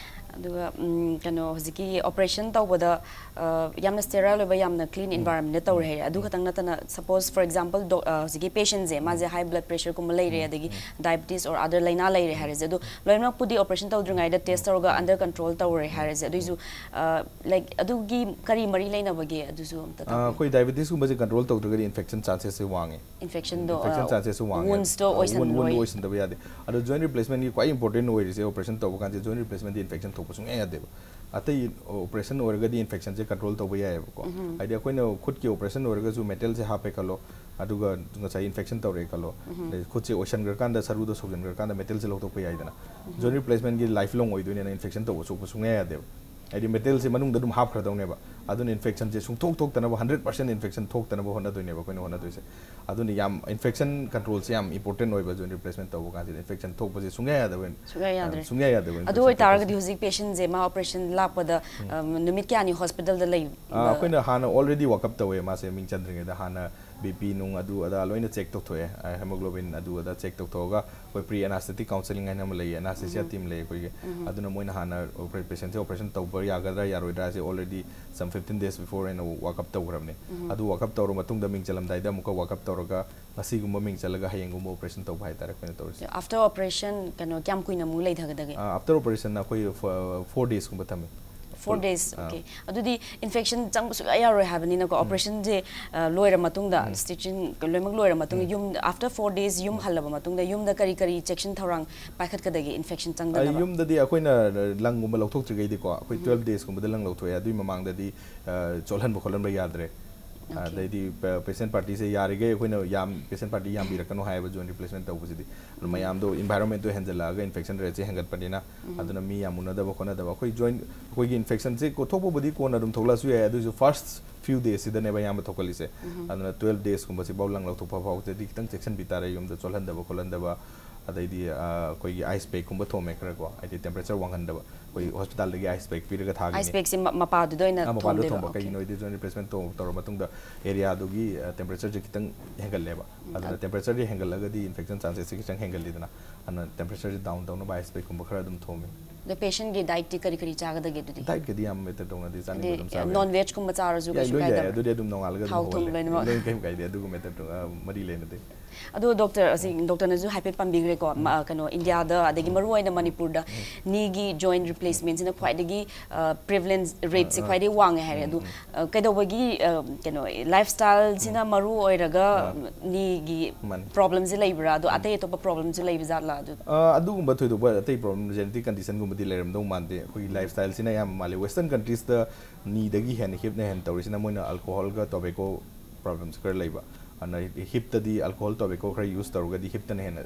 ꯑꯗꯨꯒ, ꯎꯝ, ꯀꯩꯅꯣ, ꯍꯧꯖꯤꯛꯀꯤ ꯑꯣꯄꯔꯦꯁꯟ ꯇꯧꯕꯗ, ꯑ, ꯌꯥꯝꯅ ꯁ꯭ꯇꯦꯔꯥꯏꯜ ꯑꯣꯏꯕ, ꯌꯥꯝꯅ ꯀ꯭ꯂꯤꯟ ꯏꯟꯚꯥꯏꯔꯣꯟꯃꯦꯟꯗ ꯇꯧꯔꯦ ꯍꯥꯏꯔꯦ꯫ ꯑꯗꯨ ꯈꯛꯇꯪ ꯅꯠꯇꯅ, ꯁꯄꯣꯁ, ꯐꯣꯔ ꯑꯦꯛꯖꯥꯝꯄꯜ, ꯍꯧꯖꯤꯛꯀꯤ ꯄꯦꯁꯦꯟꯁꯦ, ꯃꯥꯁꯦ ꯍꯥꯏ ꯕ꯭ꯂꯗ ꯄ꯭ꯔꯦꯁꯔꯒꯨꯝꯕ ꯂꯩꯔꯦ, ꯑꯗꯒꯤ ꯗꯥꯏꯕꯤꯇꯤꯁ ꯑꯣꯔ ꯑꯗꯔ ꯂꯥꯏꯅꯥ ꯂꯩꯔꯦ ꯍꯥꯏꯔꯁꯦ, ꯑꯗꯨ ꯂꯣꯏꯅꯃꯛꯄꯨꯗꯤ ꯑꯣꯄꯔꯦꯁꯟ ꯇꯧꯗ꯭ꯔꯤꯉꯩꯗ ꯇꯦꯁ ꯇꯧꯔꯒ ꯑꯟꯗꯔ ꯀꯟꯇ꯭ꯔꯣꯜ ꯇꯧꯔꯦ ꯍꯥꯏꯔꯁꯦ, ꯑꯗꯨꯏꯁꯨ, ꯑ, ꯂꯥꯏꯛ, ꯑꯗꯨꯒꯤ ꯀꯔꯤ ꯃꯔꯤ ꯂꯩꯅꯕꯒꯦ? ꯑꯗꯨꯁꯨ ꯑꯝꯇ ꯑ, ꯇꯥꯛꯄꯤꯌꯨ꯫ ꯑꯩꯈꯣꯏ ꯗꯥꯏꯕꯤꯇꯤꯁꯀꯨꯝꯕꯁꯦ ꯀꯟꯇ꯭ꯔꯣꯜ ꯇꯧꯗ꯭ꯔꯒꯗꯤ ꯏꯟꯐꯦꯛꯁꯟ ꯆꯥꯟꯁꯦꯁꯁꯦ ꯋꯥꯡꯉꯦ꯫ ꯏꯟꯐꯦꯛꯁꯟꯗꯣ, ꯏꯟꯐꯦꯛꯁꯟ ꯑ, ꯆꯥꯟꯁꯦꯁꯁꯨ ꯋꯥꯡꯉꯦ꯫ ꯋꯨꯟꯁꯇꯣ ꯑ, ꯋꯨꯟ, ꯋꯨꯟꯗꯣ ꯑꯣꯏꯁꯟꯂꯣꯏ꯫ ꯑꯣꯏꯁꯤꯟꯗꯕ ꯌꯥꯗꯦ꯫ ꯑꯗꯣ ꯖꯣꯏꯟ ꯔꯤꯄ꯭ꯂꯦꯁꯃꯦꯟꯒꯤ ꯈ꯭ꯋꯥꯏ ꯏꯝꯄꯣꯔꯇꯦꯟ ꯑꯣꯏꯔꯤꯁꯦ ꯑꯣꯄꯔꯦꯁꯟ ꯇꯧꯕ ꯀꯥꯟꯁꯦ ꯖꯣꯏꯟ ꯔꯤꯄ꯭ꯂꯦꯁꯃꯦꯟꯗꯤ ꯏꯟꯐꯦꯛꯁꯟ ꯊꯣꯛꯄ ꯁꯨꯡꯌꯥ ꯌꯥꯗꯦꯕ꯫ ꯑꯇꯩ ꯑꯣꯄꯔꯦꯁꯟ ꯑꯣꯏꯔꯒꯗꯤ ꯏꯟꯐꯦꯛꯁꯟꯁꯦ ꯀꯟꯇ꯭ꯔꯣꯜ ꯇꯧꯕ ꯌꯥꯏꯑꯕꯀꯣ꯫ ꯍꯥꯏꯗꯤ ꯑꯩꯈꯣꯏꯅ ꯈꯨꯠꯀꯤ ꯑꯣꯄꯔꯦꯁꯟ ꯑꯣꯏꯔꯒꯁꯨ ꯃꯦꯇꯦꯜꯁꯦ ꯍꯥꯞꯄꯦ ꯈꯜꯂꯣ, ꯑꯗꯨꯒ ꯉꯁꯥꯏ ꯏꯟꯐꯦꯛꯁꯟ ꯇꯧꯔꯛꯑꯦ ꯈꯜꯂꯣ, ꯑꯗꯩ ꯈꯨꯠꯁꯦ ꯑꯣꯏꯁꯟꯈ꯭ꯔꯀꯥꯟꯗ, ꯁꯔꯨꯗꯣ ꯁꯧꯖꯟꯈ꯭ꯔꯀꯥꯟꯗ ꯃꯦꯇꯦꯜꯁꯦ ꯂꯧꯊꯣꯛꯄ ꯌꯥꯏꯗꯅ꯫ ꯖꯣꯏꯟ ꯔꯤꯄ꯭ꯂꯦꯁꯃꯦꯟꯒꯤ ꯂꯥꯏꯐ ꯂꯣꯡ ꯑꯣꯏꯗꯣꯏꯅꯤꯅ ꯏꯟꯐꯦꯛꯁꯟ ꯇꯧꯕ ꯁꯣꯛꯄ ꯁꯨꯡꯌꯥ ꯌꯥꯗꯦꯕ꯫ ꯍꯥꯏꯗꯤ ꯃꯦꯇꯦꯜꯁꯦ ꯃꯅꯨꯡꯗ ꯑꯗꯨꯝ ꯍꯥꯞꯈ꯭ꯔꯗꯧꯅꯦꯕ꯫ ꯑꯗꯨꯅ ꯏꯟꯐꯦꯛꯁꯟꯁꯦ ꯁꯨꯡꯊꯣꯛ ꯊꯣꯛꯇꯅꯕ, ꯍꯟꯗ꯭ꯔꯦꯠ ꯄꯥꯔꯁꯦꯟ ꯏꯟꯐꯦꯛꯁꯟ ꯊꯣꯛꯇꯅꯕ ꯍꯣꯠꯅꯗꯣꯏꯅꯦꯕ ꯑꯩꯈꯣꯏꯅ ꯍꯣꯠꯅꯗꯣꯏꯁꯦ꯫ ꯑꯗꯨꯅ ꯌꯥꯝ ꯏꯟꯐꯦꯛꯁꯟ ꯀꯟꯇ꯭ꯔꯣꯜꯁꯦ ꯌꯥꯝ ꯏꯝꯄꯣꯔꯇꯦꯟ ꯑꯣꯏꯕ ꯖꯣꯏꯟ ꯔꯤꯄ꯭ꯂꯦꯁꯃꯦꯟ ꯇꯧꯕ ꯀꯥꯟꯁꯤꯗ꯫ ꯏꯟꯐꯦꯛꯁꯟ ꯊꯣꯛꯄꯁꯦ ꯁꯨꯡꯌꯥ ꯌꯥꯗꯕ, ꯁꯨꯡꯌꯥ ꯌꯥꯗ꯭ꯔꯦ꯫ ꯁꯨꯡꯌꯥ ꯌꯥꯗꯕ ꯑꯗꯨ ꯏꯟꯐꯦꯛꯁꯟ ꯑꯣꯏꯇꯥꯔꯒꯗꯤ ꯊꯣꯛꯄꯁꯦ꯫ ꯍꯧꯖꯤꯛ ꯄꯦꯁꯦꯟꯁꯦ ꯃꯥ ꯑꯣꯄꯔꯦꯁꯟ ꯂꯥꯛꯄꯗ ꯑ, ꯅꯨꯃꯤꯠ ꯀꯌꯥꯅꯤ ꯍꯣꯁꯄꯤꯇꯥꯜꯗ ꯂꯩ? ꯑ, ꯑꯩꯈꯣꯏꯅ ꯍꯥꯟꯅ ꯑꯣꯜꯔꯦꯗꯤ ꯋꯥꯛꯑꯞ ꯇꯧꯋꯦ꯫ ꯃꯥꯁꯦ ꯃꯤꯡ ꯆꯟꯗ꯭ꯔꯤꯉꯩꯗ ꯍꯥꯟꯅ ꯕꯤ ꯄꯤ ꯅꯨꯡ ꯑꯗꯨ ꯑꯗꯥ ꯂꯣꯏꯅ ꯆꯦꯛ ꯇꯧꯊꯣꯛꯑꯦ, ꯍꯦꯃꯣꯒ꯭ꯂꯣꯕꯤꯟ ꯑꯗꯨ ꯑꯗꯥ ꯆꯦꯛ ꯇꯧꯊꯣꯛꯑꯒ ꯑꯩꯈꯣꯏ ꯄ꯭ꯔꯤ ꯑꯦꯅꯥꯁꯊꯦꯇꯤꯛ ꯀꯥꯎꯟꯁꯦꯂꯤꯡ ꯍꯥꯏꯅ ꯑꯃ ꯂꯩꯌꯦ, ꯑꯦꯅꯥꯁꯊꯦꯁꯤꯌꯥ ꯇꯤꯝ ꯂꯩ ꯑꯩꯈꯣꯏꯒꯤ꯫ ꯑꯗꯨꯅ ꯃꯣꯏꯅ ꯍꯥꯟꯅ ꯄꯦꯁꯦꯟꯁꯦ ꯑꯣꯄꯔꯦꯁꯟ ꯇꯧꯕ ꯌꯥꯒꯗ꯭ꯔꯥ ꯌꯥꯔꯣꯏꯗ꯭ꯔꯥꯁꯦ ꯑꯣꯜꯔꯦꯗꯤ ꯁꯝ ꯐꯤꯐꯇꯤꯟ ꯗꯦꯖ ꯕꯤꯐꯣꯔ ꯑꯩꯅ ꯋꯥꯛꯑꯞ ꯇꯧꯈ꯭ꯔꯕꯅꯦ꯫ ꯑꯗꯨ ꯋꯥꯛꯑꯞ ꯇꯧꯔ ꯃꯇꯨꯡꯗ ꯃꯤꯡ ꯆꯜꯂꯝꯗꯥꯏꯗ ꯑꯃꯨꯛꯀ ꯋꯥꯛꯑꯞ ꯇꯧꯔꯒ ꯉꯁꯤꯒꯨꯝꯕ ꯃꯤꯡ ꯆꯜꯂꯒ ꯍꯌꯦꯡꯒꯨꯝꯕ ꯑꯣꯄꯔꯦꯁꯟ ꯇꯧꯕ ꯍꯥꯏꯇꯥꯔꯦ ꯑꯩꯈꯣꯏꯅ ꯇꯧꯔꯤꯁꯦ꯫ ꯑꯥꯐꯇꯔ ꯑꯣꯄꯔꯦꯁꯟ ꯀꯩꯅꯣ ꯀꯌꯥꯝ ꯀꯨꯏꯅ ꯑꯃꯨꯛ ꯂꯩꯊꯒꯗꯒꯦ? ꯑꯥꯐꯇꯔ ꯑꯣꯄꯔꯦꯁꯟ ꯑꯩꯈꯣꯏ ꯐꯣꯔ ꯗꯦꯖꯀꯨꯝꯕ ꯊꯝꯃꯤ꯫ Four days. ꯑꯣꯀꯦ꯫ ꯑꯗꯨꯗꯤ ꯏꯟꯐꯦꯛꯁꯟ ꯆꯪꯕ ꯁꯨꯡꯌꯥ ꯌꯥꯔꯣꯏ ꯍꯥꯏꯕꯅꯤꯅꯀꯣ, ꯑꯣꯄꯔꯦꯁꯟꯁꯦ ꯂꯣꯏꯔ ꯃꯇꯨꯡꯗ, ꯁ꯭ꯇꯤꯆꯤꯡ ꯂꯣꯏꯅꯃꯛ ꯂꯣꯏꯔ ꯃꯇꯨꯡꯗ, ꯌꯨꯝ ꯑꯥꯐꯇꯔ ꯐꯣꯔ ꯗꯦꯖ ꯌꯨꯝ ꯍꯜꯂꯕ ꯃꯇꯨꯡꯗ ꯌꯨꯝꯗ ꯀꯔꯤ ꯀꯔꯤ ꯆꯦꯛꯁꯤꯟ ꯊꯧꯔꯥꯡ ꯄꯥꯏꯈꯠꯀꯗꯒꯦ ꯏꯟꯐꯦꯛꯁꯟ ꯑ, ꯆꯪꯗꯅꯕ? ꯌꯨꯝꯗꯗꯤ ꯑꯩꯈꯣꯏꯅ ꯂꯪꯒꯨꯝꯕ ꯂꯧꯊꯣꯛꯇ꯭ꯔꯤꯉꯩꯗꯤꯀꯣ, ꯑꯩꯈꯣꯏ ꯇꯨꯋꯦꯜꯐ ꯗꯦꯖꯀꯨꯝꯕꯗ ꯂꯪ ꯂꯧꯊꯣꯛꯑꯦ꯫ ꯑꯗꯨꯒꯤ ꯃꯃꯥꯡꯗꯗꯤ ꯑ, ꯆꯣꯠꯍꯟꯕ ꯈꯣꯠꯍꯟꯕ ꯌꯥꯗ꯭ꯔꯦ꯫ ꯑꯣꯀꯦ꯫ ꯑꯗꯩꯗꯤ ꯄꯦꯁꯦꯟ ꯄꯥꯔꯇꯤꯁꯦ ꯌꯥꯔꯤꯈꯩ ꯑꯩꯈꯣꯏꯅ ꯌꯥꯝ, ꯄꯦꯁꯦꯟ ꯄꯥꯔꯇꯤ ꯌꯥꯝꯕꯤꯔꯛꯀꯅꯨ ꯍꯥꯏꯌꯦꯕ ꯖꯣꯏꯟ ꯔꯤꯄ꯭ꯂꯦꯁꯃꯦꯟ ꯇꯧꯕꯁꯤꯗꯤ꯫ ꯑꯗꯨ ꯃꯌꯥꯝꯗꯣ ꯏꯟꯚꯥꯏꯔꯣꯟꯃꯦꯟꯗꯣ ꯍꯦꯟꯖꯜꯂꯛꯑꯒ ꯏꯟꯐꯦꯛꯁꯟ ꯔꯦꯠꯁꯦ ꯍꯦꯟꯒꯠꯄꯅꯤꯅ꯫ ꯑꯗꯨꯅ ꯃꯤ ꯌꯥꯝ ꯎꯅꯗꯕ ꯈꯣꯠꯅꯗꯕ꯫ ꯑꯩꯈꯣꯏ ꯖꯣꯏꯟ, ꯑꯩꯈꯣꯏꯒꯤ ꯏꯟꯐꯦꯛꯁꯟꯁꯦ ꯀꯣ-, ꯊꯣꯛꯄꯕꯨꯗꯤ ꯀꯣꯟꯅ ꯑꯗꯨꯝ ꯊꯣꯛꯂꯛꯑꯁꯨ ꯌꯥꯏ, ꯑꯗꯨꯑꯣꯏꯁꯨ ꯐꯥꯔꯁ ꯐ꯭ꯌꯨ ꯗꯦꯖꯁꯤꯗꯅꯦꯕ ꯑꯌꯥꯝꯕ ꯊꯣꯛꯀꯜꯂꯤꯁꯦ꯫ ꯑꯗꯨꯅ ꯇꯨꯋꯦꯜꯐ ꯗꯦꯖꯀꯨꯝꯕꯁꯤꯐꯥꯎ ꯂꯪ ꯂꯧꯊꯣꯛꯄ ꯐꯥꯎꯕꯗꯗꯤ ꯈꯤꯇꯪ ꯆꯦꯛꯁꯤꯟꯕꯤ ꯇꯥꯔꯦ, ꯌꯨꯝꯗ ꯆꯣꯠꯍꯟꯗꯕ ꯈꯣꯠꯍꯟꯗꯕ꯫ ꯑꯗꯩꯗꯤ ꯑ, ꯑꯩꯈꯣꯏꯒꯤ ꯑꯥꯏꯁ ꯄꯦꯛꯀꯨꯝꯕ ꯊꯣꯝꯃꯦ ꯈꯔ ꯀꯣ, ꯍꯥꯏꯗꯤ ꯇꯦꯝꯄꯔꯦꯆꯔ ꯋꯥꯡꯍꯟꯗꯕ꯫ ꯑꯩꯈꯣꯏ ꯍꯣꯁꯄꯤꯇꯥꯜꯗꯒꯤ ꯑꯥꯏꯁ ꯄꯦꯛ ꯄꯤꯔꯒ ꯊꯥꯒꯅꯤ꯫ ꯑꯥꯏꯁ ꯄꯦꯛꯁꯦ ꯃ-, ꯃꯄꯥꯗꯨꯗ ꯑꯣꯏꯅ ꯑꯥ, ꯃꯄꯥꯟꯗ ꯊꯣꯝꯗꯣꯏꯕ? ꯊꯣꯝꯕ꯫ ꯑꯣꯀꯦ꯫ ꯀꯩꯒꯤꯅꯣ ꯍꯥꯏꯗꯤ ꯖꯣꯏꯟ ꯔꯤꯄ꯭ꯂꯦꯁꯃꯦꯟ ꯇꯧ-, ꯇꯧꯔ ꯃꯇꯨꯡꯗ ꯑꯦꯔꯤꯌꯥꯗꯨꯒꯤ, ꯑ, ꯇꯦꯝꯄꯔꯦꯆꯔꯁꯦ ꯈꯤꯇꯪ ꯍꯦꯟꯒꯠꯂꯦꯕ꯫ ꯑꯗꯨꯅ ꯇꯦꯝꯄꯔꯦꯆꯔꯁꯦ ꯍꯦꯟꯒꯠꯂꯒꯗꯤ ꯏꯟꯐꯦꯛꯁꯟ ꯆꯥꯟꯁꯦꯁꯁꯦ ꯈꯤꯇꯪ ꯍꯦꯟꯒꯠꯂꯤꯗꯅ꯫ ꯑꯗꯨꯅ ꯇꯦꯝꯄꯔꯦꯆꯔꯁꯦ ꯗꯥꯎꯟ ꯇꯧꯅꯕ ꯑꯥꯏꯁ ꯄꯦꯛꯀꯨꯝꯕ ꯈꯔ ꯑꯗꯨꯝ ꯊꯣꯝꯃꯤ꯫ ꯑꯗꯣ ꯄꯦꯁꯦꯟꯒꯤ ꯗꯥꯏꯠꯇꯤ ꯀꯔꯤ ꯀꯔꯤ ꯆꯥꯒꯗꯒꯦ ꯑꯗꯨꯗꯤ? ꯗꯥꯏꯠꯀꯗꯤ ꯌꯥꯝ ꯃꯦꯇꯔ ꯇꯧꯅꯗꯦ, ꯆꯥꯅꯤꯡꯕ ꯍꯥꯏꯗꯤ ꯑꯗꯨꯝ ꯆꯥꯕ ꯅꯣꯟ ꯌꯥꯏ꯫ ꯚꯦꯖꯀꯨꯝꯕ ꯆꯥꯔꯁꯨ ꯌꯥꯏ, ꯀꯩꯁꯨ ꯂꯣꯏ ꯌꯥꯏ꯫ ꯀꯥꯏꯗꯕ꯭ꯔꯥ? ꯑꯗꯨꯗꯤ ꯑꯗꯨꯝ ꯅꯣꯡꯉꯥꯜꯂꯒ ꯑꯗꯨꯝ ꯊꯥꯎ ꯍꯧꯍꯜꯂꯦ꯫ ꯊꯨꯝ ꯂꯣꯏꯅꯃꯛ? ꯂꯣꯏ ꯀꯩꯝ ꯀꯥꯏꯗꯦ, ꯑꯗꯨꯒ ꯃꯦꯇꯔ ꯇꯧ-, ꯑ, ꯃꯔꯤ ꯂꯩꯅꯗꯦ꯫ ꯑꯗꯣ ꯗꯣꯛꯇꯔ ꯑꯁꯤ, ꯗꯣꯛꯇꯔꯅꯁꯨ ꯍꯥꯏꯐꯦꯠ ꯄꯟꯕꯤꯈ꯭ꯔꯦꯀꯣ, ꯃ-, ꯀꯩꯅꯣ, ꯏꯟꯗꯤꯌꯥꯗ ꯑꯗꯒꯤ ꯃꯔꯨ ꯑꯣꯏꯅ ꯃꯅꯤꯄꯨꯔꯗ ꯅꯤꯒꯤ ꯖꯣꯏꯟ ꯔꯤꯄ꯭ꯂꯦꯁꯃꯦꯟꯁꯤꯅ ꯈ꯭ꯋꯥꯏꯗꯒꯤ ꯄ꯭ꯔꯤꯚꯂꯦꯟꯁ ꯔꯦꯠꯁꯦ ꯈ꯭ꯋꯥꯏꯗꯒꯤ ꯋꯥꯡꯉꯦ ꯍꯥꯏꯔꯦ꯫ ꯑꯗꯨ ꯑ, ꯀꯩꯗꯧꯕꯒꯤ, ꯑ, ꯀꯩꯅꯣ, ꯂꯥꯏꯐ ꯁ꯭ꯇꯥꯏꯜꯁꯤꯅ ꯃꯔꯨ ꯑꯣꯏꯔꯒ ꯅꯤꯒꯤ ꯃꯥꯅꯤ꯫ ꯄ꯭ꯔꯣꯕ꯭ꯂꯦꯝꯁꯦ ꯂꯩꯕ꯭ꯔꯥ? ꯑꯗꯣ ꯑꯇꯩ ꯑꯇꯣꯞꯄ ꯄ꯭ꯔꯣꯕ꯭ꯂꯦꯝꯁꯨ ꯂꯩꯕ ꯖꯥꯠꯂꯥ? ꯑꯗꯨ ꯑ, ꯑꯗꯨꯒꯨꯝꯕ ꯊꯣꯏꯗꯣꯛꯄ ꯑꯇꯩ ꯄ꯭ꯔꯣꯕ꯭ꯂꯦꯝ, ꯖꯦꯅꯦꯇꯤꯛ ꯀꯟꯗꯤꯁꯟꯒꯨꯝꯕꯗꯤ ꯂꯩꯔꯝꯗꯧ ꯃꯥꯟꯗꯦ꯫ ꯑꯩꯈꯣꯏꯒꯤ ꯂꯥꯏꯐ ꯁ꯭ꯇꯥꯏꯜꯁꯤꯅ ꯑꯌꯥꯝꯕ ꯃꯥꯜꯂꯦ꯫ ꯋꯦꯁꯇꯔꯟ ꯀꯟꯇ꯭ꯔꯤꯁꯇ ꯅꯤꯗꯒꯤ ꯍꯦꯟꯅ ꯍꯤꯞꯅ ꯍꯦꯟꯅ ꯇꯧꯔꯤꯁꯤꯅ ꯃꯣꯏꯅ ꯑꯜꯀꯣꯍꯣꯜꯒ ꯇꯣꯕꯦꯀꯣ ꯄ꯭ꯔꯣꯕ꯭ꯂꯦꯝꯁꯦ ꯈꯔ ꯂꯩꯕ꯫ ꯑꯗꯨꯅ ꯍꯤꯞꯇꯗꯤ ꯑꯜꯀꯣꯍꯣꯜ ꯇꯣꯕꯦꯀꯣ ꯈꯔ ꯌꯨꯁ ꯇꯧꯔꯒꯗꯤ ꯍꯤꯞꯇꯅ ꯍꯦꯟꯅ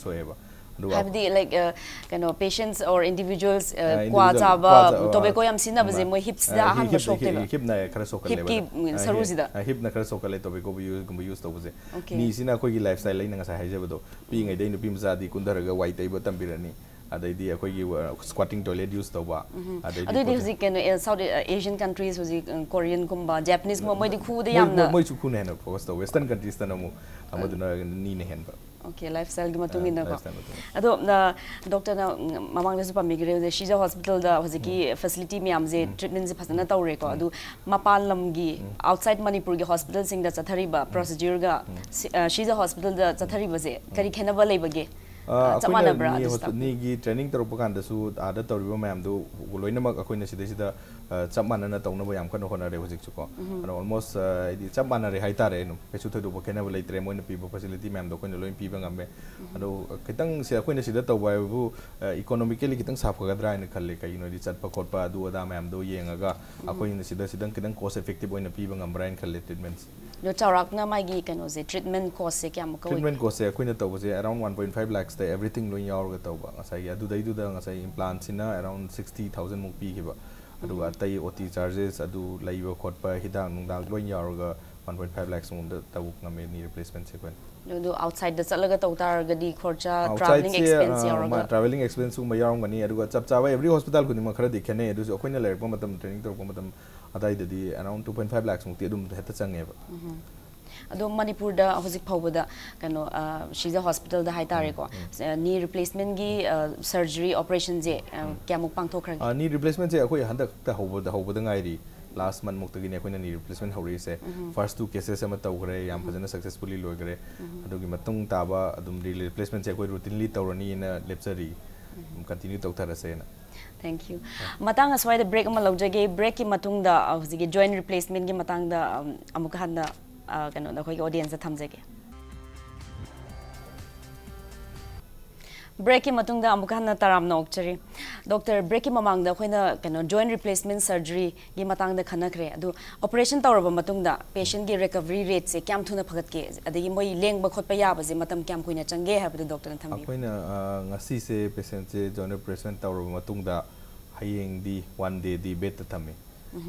ꯁꯣꯛꯑꯦꯕ꯫ ꯑꯗꯨꯒ ꯍꯥꯏꯕꯗꯤ, ꯂꯥꯏꯛ, ꯑ, ꯀꯩꯅꯣ, ꯄꯦꯁꯦꯟꯁ ꯑꯣꯔ ꯏꯟꯗꯤꯚꯤꯖꯨꯋꯦꯜꯁ, ꯑ, ꯑ, ꯀ꯭ꯋꯥ individual ꯆꯥꯕ, ꯀ꯭ꯋꯥ ꯆꯥ-, ꯑ, ꯇꯣꯕꯦꯀꯣ ꯌꯥꯝ ꯁꯤꯖꯤꯟꯅꯕꯁꯦ ꯑ, ꯃꯣꯏ ꯍꯤꯞꯁꯇ ꯑ, ꯑꯍꯥꯟꯕ ꯍꯤꯞ-, ꯁꯣꯛꯇꯣꯏꯕ? ꯍꯤꯞꯅ ꯈꯔ ꯁꯣꯛꯀꯜꯂꯦꯕ꯫ ꯍꯤꯞꯀꯤ, ꯎꯝ, ꯑ, ꯍꯤ-, ꯁꯔꯨꯁꯤꯗ? ꯑ, ꯍꯤꯞꯅ ꯈꯔ ꯁꯣꯛꯀꯜꯂꯦ ꯇꯣꯕꯦꯀꯣꯒꯨꯝꯕ ꯌꯨꯁ ꯇꯧꯕꯁꯦ꯫ ꯑꯣꯀꯦ꯫ ꯅꯤꯁꯤꯅ ꯑꯩꯈꯣꯏꯒꯤ ꯂꯥꯏꯐ ꯁ꯭ꯇꯥꯏꯜ, ꯑꯩꯅ ꯉꯁꯥꯏ ꯍꯥꯏꯖꯕꯗꯣ, ꯄꯤꯛꯏꯉꯩꯗꯩ ꯅꯨꯄꯤ ꯃꯆꯥꯗꯤ ꯀꯨꯟꯊꯔꯒ ꯋꯥꯏ ꯇꯩꯕ ꯇꯝꯕꯤꯔꯅꯤ꯫ ꯑꯗꯩꯗꯤ ꯑꯩꯈꯣꯏꯒꯤ, ꯑ, ꯁ꯭ꯀ꯭ꯋꯥꯇꯤꯡ ꯇꯣꯏꯂꯦꯠ ꯌꯨꯁ ꯇꯧꯕ꯫ ꯑꯗꯩꯗꯤ ꯑꯗꯨꯗꯤ ꯄꯣꯠ-, ꯍꯧꯖꯤꯛ ꯀꯩꯅꯣ, ꯑꯦ, ꯁꯥꯎꯠ, ꯑ, ꯑꯦꯁꯤꯌꯟ ꯀꯟꯇ꯭ꯔꯤꯁ ꯍꯧꯖꯤꯛ, ꯑ, ꯀꯣꯔꯤꯌꯟꯒꯨꯝꯕ, ꯖꯦꯄꯅꯤꯁꯀꯨꯝꯕ, ꯃꯣꯏꯗꯤ ꯈꯨꯗ ꯃꯣꯏ-, ꯌꯥꯝꯅ ꯃꯣꯏ-, ꯃꯣꯏꯁꯨ ꯈꯨꯅ ꯍꯦꯟꯅ ꯐꯣꯀꯁ ꯇꯧꯋꯦ꯫ ꯋꯦꯁꯇꯔꯟ ꯀꯟꯇ꯭ꯔꯤꯁꯇꯅ ꯑꯃꯨꯛ ꯑꯃꯗꯨꯅ ꯅꯤꯅ ꯍꯦꯟꯕ꯫ ꯑꯣꯀꯦ, ꯂꯥꯏꯐ ꯁ꯭ꯇꯥꯏꯜꯒꯤ ꯃꯇꯨꯡ ꯑ, ꯏꯟꯅꯀꯣ꯫ ꯂꯥꯏꯐ ꯁ꯭ꯇꯥꯏꯜ ꯃꯇꯨꯡ ꯏꯟꯅ꯫ ꯑꯗꯣ, ꯑ, ꯗꯣꯛꯇꯔꯅ, ꯎꯝ, ꯃꯃꯥꯡꯗꯁꯨ ꯄꯟꯕꯤꯈ꯭ꯔꯦ, ꯍꯧꯖꯤꯛ ꯁꯤꯖ ꯍꯣꯁꯄꯤꯇꯥꯜꯗ ꯍꯧꯖꯤꯛꯀꯤ ꯐꯦꯁꯤꯂꯤꯇꯤ ꯃꯌꯥꯝꯁꯦ, ꯇ꯭ꯔꯤꯠꯃꯦꯟꯁꯦ ꯐꯖꯅ ꯇꯧꯔꯦꯀꯣ꯫ ꯑꯗꯨ ꯃꯄꯥꯟ ꯂꯝꯒꯤ, ꯑꯥꯎꯠꯁꯥꯏꯠ ꯃꯅꯤꯄꯨꯔꯒꯤ ꯍꯣꯁꯄꯤꯇꯥꯜꯁꯤꯡꯗ ꯆꯠꯊꯔꯤꯕ ꯄ꯭ꯔꯣꯁꯤꯗ꯭ꯌꯨꯔꯒ ꯁꯤ-, ꯑ, ꯁꯤꯖ ꯍꯣꯁꯄꯤꯇꯥꯜꯗ ꯆꯠꯊꯔꯤꯕꯁꯦ ꯀꯔꯤ ꯈꯦꯠꯅꯕ ꯂꯩꯕꯒꯦ? ꯑ, ꯑ, ꯆꯞ ꯑꯩꯈꯣꯏꯅ ꯃꯥꯟꯅꯕ꯭ꯔꯥ? ꯅꯤ ꯑꯗꯨꯁꯨ ꯍꯣꯁꯄꯤ-, ꯇꯥꯛꯄꯤꯌꯨ꯫ ꯅꯤꯒꯤ ꯇ꯭ꯔꯦꯅꯤꯡ ꯇꯧꯔꯛꯄ ꯀꯥꯟꯗꯁꯨ ꯑꯥꯗ ꯇꯧꯔꯤꯕ ꯃꯌꯥꯝꯗꯨ ꯂꯣꯏꯅꯃꯛ ꯑꯩꯈꯣꯏꯅ ꯁꯤꯗꯩꯁꯤꯗ, ꯑ, ꯆꯞ ꯃꯥꯟꯅꯅ ꯇꯧꯅꯕ ꯌꯥꯝ ꯀꯟꯅ ꯍꯣꯠꯅꯔꯦ ꯍꯧꯖꯤꯛꯁꯨꯀꯣ꯫ ꯑꯗꯣ ꯑꯣꯜꯃꯣꯁ, ꯑ, ꯍꯥꯏꯗꯤ ꯆꯞ ꯃꯥꯟꯅꯔꯦ ꯍꯥꯏꯇꯥꯔꯦ꯫ ꯑꯗꯨꯝ ꯀꯩꯁꯨ ꯊꯣꯏꯗꯣꯛꯄ ꯈꯦꯠꯅꯕ ꯂꯩꯇ꯭ꯔꯦ꯫ ꯃꯣꯏꯅ ꯄꯤꯕ ꯐꯦꯁꯤꯂꯤꯇꯤ ꯃꯌꯥꯝꯗꯣ ꯑꯩꯈꯣꯏꯅ ꯂꯣꯏ ꯄꯤꯕ ꯉꯝꯃꯦ꯫ ꯑꯗꯣ ꯈꯤꯇꯪ ꯁꯤ ꯑꯩꯈꯣꯏꯅ ꯁꯤꯗ ꯇꯧꯕ ꯍꯥꯏꯕꯕꯨ, ꯑ, ꯏꯀꯣꯅꯣꯃꯤꯀꯦꯜꯂꯤ ꯈꯤꯇꯪ ꯁꯥꯐꯒꯗ꯭ꯔꯥ ꯍꯥꯏꯅ ꯈꯜꯂꯦ꯫ ꯀꯩꯒꯤꯅꯣ ꯍꯥꯏꯗꯤ ꯆꯠꯄ ꯈꯣꯠꯄ ꯑꯗꯨ ꯑꯗꯥ ꯃꯌꯥꯝꯗꯣ ꯌꯦꯡꯉꯒ ꯑꯩꯈꯣꯏꯅ ꯁꯤꯗ ꯈꯤꯇꯪ ꯀꯣꯁ ꯏꯐꯦꯛꯇꯤꯚ ꯑꯣꯏꯅ ꯄꯤꯕ ꯉꯝꯕ꯭ꯔꯥ ꯍꯥꯏꯅ ꯈꯜꯂꯦ ꯇ꯭ꯔꯤꯠꯃꯦꯟꯁꯦ꯫ ꯑꯗꯣ ꯆꯥꯎꯔꯥꯛꯅ ꯃꯥꯒꯤ ꯀꯩꯅꯣꯁꯦ, ꯇ꯭ꯔꯤꯠꯃꯦꯟ ꯀꯣꯁꯁꯦ ꯀꯌꯥꯃꯨꯛꯀ ꯑꯣꯏꯒꯦ? ꯇ꯭ꯔꯤꯠꯃꯦꯟ ꯀꯣꯁꯁꯦ ꯑꯩꯈꯣꯏꯅ ꯇꯧꯕꯁꯦ around one point five lakhsꯇ everything ꯂꯣꯏ ꯌꯥꯎꯔꯒ ꯇꯧꯕ꯫ ꯉꯁꯥꯏꯒꯤ ꯑꯗꯨꯗꯩꯗꯨꯗ ꯉꯁꯥꯏ ꯏꯝꯄ꯭ꯂꯥꯟꯁꯤꯅ around sixty thousand ꯃꯨꯛ ꯄꯤꯈꯤꯕ꯫ ꯑꯗꯨꯒ ꯑꯇꯩ ꯑꯣ ꯇꯤ ꯆꯥꯔꯖꯦꯁ, ꯑꯗꯨ ꯂꯩꯕ ꯈꯣꯠꯄ, ꯍꯤꯗꯥꯛ ꯅꯨꯡꯗꯥꯛ ꯂꯣꯏ ꯌꯥꯎꯔꯒ one point five lakhs ꯃꯨꯛꯇ ꯇꯧꯕ ꯉꯝꯃꯦ ꯅꯤ ꯔꯤꯄ꯭ꯂꯦꯁꯃꯦꯟꯁꯦ ꯑꯩꯈꯣꯏꯅ꯫ ꯑꯗꯨ ꯑꯥꯎꯠꯁꯥꯏꯗꯇ ꯆꯠꯂꯒ ꯇꯧ ꯇꯥꯔꯒꯗꯤ ꯈꯣꯔꯆꯥ, ꯇ꯭ꯔꯥꯚꯦꯂꯤꯡ ꯑꯥꯎꯠꯁꯥꯏꯗꯁꯦ, ꯑꯦꯛꯁꯄꯦꯟꯁ ꯑ, ꯌꯥꯎꯔꯒ? ꯃꯥ-, ꯇ꯭ꯔꯥꯚꯦꯂꯤꯡ ꯑꯦꯛꯁꯄꯦꯟꯁꯀꯨꯝꯕ ꯌꯥꯎꯔꯝꯒꯅꯤ꯫ ꯑꯗꯨꯒ ꯆꯞ ꯆꯥꯕ every hospital ꯈꯨꯗꯤꯡꯃꯛ ꯈꯔꯗꯤ ꯈꯦꯠꯅꯩ꯫ ꯑꯗꯨꯁꯨ ꯑꯩꯈꯣꯏꯅ ꯂꯩꯔꯛꯄ ꯃꯇꯝ, ꯇ꯭ꯔꯦꯅꯤꯡ ꯇꯧꯔꯛꯄ ꯃꯇꯝ ꯑꯗꯥꯏꯗꯗꯤ around two point five lakhs ꯃꯨꯛꯇꯤ ꯑꯗꯨꯝ ꯍꯦꯛꯇ ꯆꯪꯉꯦꯕ꯫ ꯑꯗꯣ ꯃꯅꯤꯄꯨꯔꯗ ꯍꯧꯖꯤꯛ ꯐꯥꯎꯕꯗ ꯀꯩꯅꯣ, ꯑ, ꯁꯤꯖ ꯍꯣꯁꯄꯤꯇꯥꯜꯗ ꯍꯥꯏꯇꯥꯔꯦꯀꯣ, ꯑ, knee replacementꯒꯤ, ꯑ, surgery operationꯁꯦ, ꯑ, ꯀꯌꯥꯃꯨꯛ ꯄꯥꯡꯊꯣꯛꯈ꯭ꯔꯒꯦ? ꯑ, knee replacementꯁꯦ ꯑꯩꯈꯣꯏ ꯍꯟꯗꯛꯇ ꯍꯧꯕꯗ ꯍꯧꯕꯗ ꯉꯥꯏꯔꯤ꯫ Last month ꯃꯨꯛꯇꯒꯤꯅꯤ ꯑꯩꯈꯣꯏꯅ knee replacementꯍꯧꯔꯛꯏꯁꯦ꯫ First two cases ꯑꯃ ꯇꯧꯈ꯭ꯔꯦ, ꯌꯥꯝ ꯐꯖꯅ successfully ꯂꯣꯏꯈ꯭ꯔꯦ꯫ ꯑꯗꯨꯒꯤ ꯃꯇꯨꯡ ꯇꯥꯕ ꯑꯗꯨꯝ knee replacementꯁꯦ ꯑꯩꯈꯣꯏ routinely ꯇꯧꯔꯅꯤꯅ ꯂꯦꯞꯆꯔꯤ꯫ Continue ꯇꯧꯊꯔꯁꯦꯅ꯫ Thank you. ꯃꯇꯥꯡ ꯑꯁ꯭ꯋꯥꯏꯗ break ꯑꯃ ꯂꯧꯖꯒꯦ꯫ Breakꯀꯤ ꯃꯇꯨꯡꯗ, ꯑ, ꯍꯧꯖꯤꯛꯀꯤ joint replacementꯀꯤ ꯃꯇꯥꯡꯗ, ꯑꯝ, ꯑꯃꯨꯛꯀ ꯍꯟꯅ, ꯑ, ꯀꯩꯅꯣꯗ ꯑꯩꯈꯣꯏꯒꯤ audienceꯇ ꯊꯝꯖꯒꯦ꯫ Breakꯀꯤ ꯃꯇꯨꯡꯗ ꯑꯃꯨꯛꯀ ꯍꯟꯅ ꯇꯔꯥꯝꯅ ꯑꯣꯛꯆꯔꯤ꯫ Doctor, breakꯀꯤ ꯃꯃꯥꯡꯗ ꯑꯩꯈꯣꯏꯅ ꯀꯩꯅꯣ joint replacement surgeryꯒꯤ ꯃꯇꯥꯡꯗ ꯈꯟꯅꯈ꯭ꯔꯦ꯫ ꯑꯗꯨ operation ꯇꯧꯔꯕ ꯃꯇꯨꯡꯗ patientꯀꯤ recovery rateꯁꯦ ꯀꯌꯥꯝ ꯊꯨꯅ ꯐꯒꯠꯀꯦ? ꯑꯗꯒꯤ ꯃꯣꯏ ꯂꯦꯡꯕ ꯈꯣꯠꯄ ꯌꯥꯕꯁꯦ ꯃꯇꯝ ꯀꯌꯥꯝ ꯀꯨꯏꯅ ꯆꯪꯒꯦ ꯍꯥꯏꯕꯗꯨ doctorꯅ ꯊꯝꯕꯤꯌꯨ꯫ ꯑꯩꯈꯣꯏꯅ, ꯑ, ꯉꯁꯤꯁꯦ patientꯁꯦ joint replacement ꯇꯧꯔꯕ ꯃꯇꯨꯡꯗ ꯍꯌꯦꯡꯗꯤ one dayꯗꯤ bedꯇ ꯊꯝꯃꯤ꯫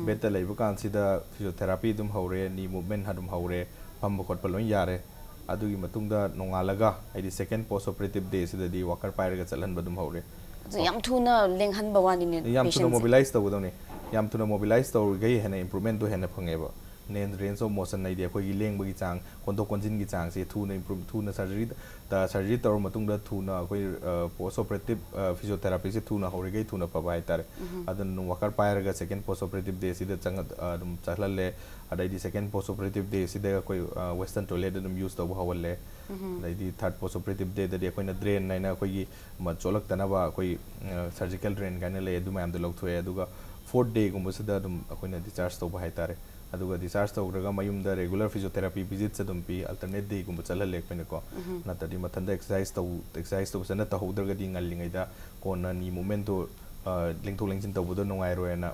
Bedꯇ ꯂꯩꯕ ꯀꯥꯟꯁꯤꯗ physiotherapy ꯑꯗꯨꯝ ꯍꯧꯔꯦ, knee movement ꯑꯗꯨꯝ ꯍꯧꯔꯦ, ꯐꯝꯕ ꯈꯣꯠꯄ ꯂꯣꯏ ꯌꯥꯔꯦ꯫ ꯑꯗꯨꯒꯤ ꯃꯇꯨꯡꯗ ꯅꯣꯡꯉꯥꯜꯂꯒ, ꯍꯥꯏꯗꯤ second post operative dayꯁꯤꯗꯗꯤ walker ꯄꯥꯏꯔꯒ ꯆꯠꯍꯟꯕ ꯑꯗꯝ ꯍꯧꯔꯦ꯫ ꯑꯗꯨ ꯌꯥꯝ ꯊꯨꯅ ꯂꯦꯡꯍꯟꯕ ꯋꯥꯅꯤꯅꯦ ꯌꯥꯝ ꯊꯨꯅ patientꯁꯦ꯫ Mobilize ꯇꯧꯒꯗꯧꯅꯤ꯫ ꯌꯥꯝ ꯊꯨꯅ mobilize ꯇꯧꯔꯤꯈꯩ ꯍꯦꯟꯅ improvementꯗꯣ ꯍꯦꯟꯅ ꯐꯪꯉꯦꯕ꯫ Length, range of motion, ꯍꯥꯏꯗꯤ ꯑꯩꯈꯣꯏꯒꯤ ꯂꯦꯡꯕꯒꯤ ꯆꯥꯡ, ꯀꯣꯟꯊꯣꯛ ꯀꯣꯟꯁꯤꯟꯒꯤ ꯆꯥꯡꯁꯦ ꯊꯨꯅ improve, ꯊꯨꯅ surgery, surgery ꯇꯧꯔ ꯃꯇꯨꯡꯗ ꯊꯨꯅ ꯑꯩꯈꯣꯏ, ꯑ, post operative, ꯑ, physiotherapyꯁꯦ ꯊꯨꯅ ꯍꯧꯔꯤꯈꯩ ꯊꯨꯅ ꯐꯕ ꯍꯥꯏꯇꯥꯔꯦ꯫ ꯑꯗꯨꯅ ꯑꯗꯨꯝ walker ꯄꯥꯏꯔꯒ second post operative dayꯁꯤꯗ ꯆꯪꯉ-, ꯑ, ꯑꯗꯨꯝ ꯆꯠꯍꯜꯂꯦ꯫ ꯑꯗꯩꯗꯤ second post operative dayꯁꯤꯗ ꯑꯩꯈꯣꯏ, ꯑ, western toilet ꯑꯗꯨꯝ use ꯇꯧꯕ ꯍꯧꯍꯜꯂꯦ꯫ ꯑꯗꯩꯗꯤ third post operative dayꯗꯗꯤ ꯑꯩꯈꯣꯏꯅ drain ꯍꯥꯏꯅ ꯑꯩꯈꯣꯏꯒꯤ ꯃ-, ꯆꯣꯠꯂꯛꯇꯅꯕ ꯑꯩꯈꯣꯏ, ꯑ, surgical drain ꯀꯥꯏꯅ ꯂꯩ, ꯑꯗꯨ ꯃꯌꯥꯝꯗꯣ ꯂꯧꯊꯣꯛꯑꯦ꯫ ꯑꯗꯨꯒ fourth dayꯒꯨꯝꯕꯁꯤꯗ ꯑꯗꯨꯝ ꯑꯩꯈꯣꯏꯅ discharge ꯇꯧꯕ ꯍꯥꯏꯇꯥꯔꯦ꯫ ꯑꯗꯨꯒ discharge ꯇꯧꯈ꯭ꯔꯒ ꯃꯌꯨꯝꯗ regular physiotherapy visits ꯑꯗꯨꯝ ꯄꯤ, alternate dayꯒꯨꯝꯕ ꯆꯠꯍꯜꯂꯦ ꯑꯩꯈꯣꯏꯅꯀꯣ꯫ ꯅꯠꯇ꯭ꯔꯗꯤ ꯃꯊꯟꯇ exercise ꯇꯧ-, exercise ꯇꯧꯕ ꯐꯖꯅ ꯇꯧꯍꯧꯗ꯭ꯔꯒꯗꯤ ꯉꯜꯂꯤꯉꯩꯗ ꯀꯣꯟꯅ knee movementꯇꯣ, ꯑ, ꯂꯦꯡꯊꯣꯛ ꯂꯦꯡꯁꯤꯟ ꯇꯧꯕꯗꯣ ꯅꯨꯡꯉꯥꯏꯔꯣꯏꯅ꯫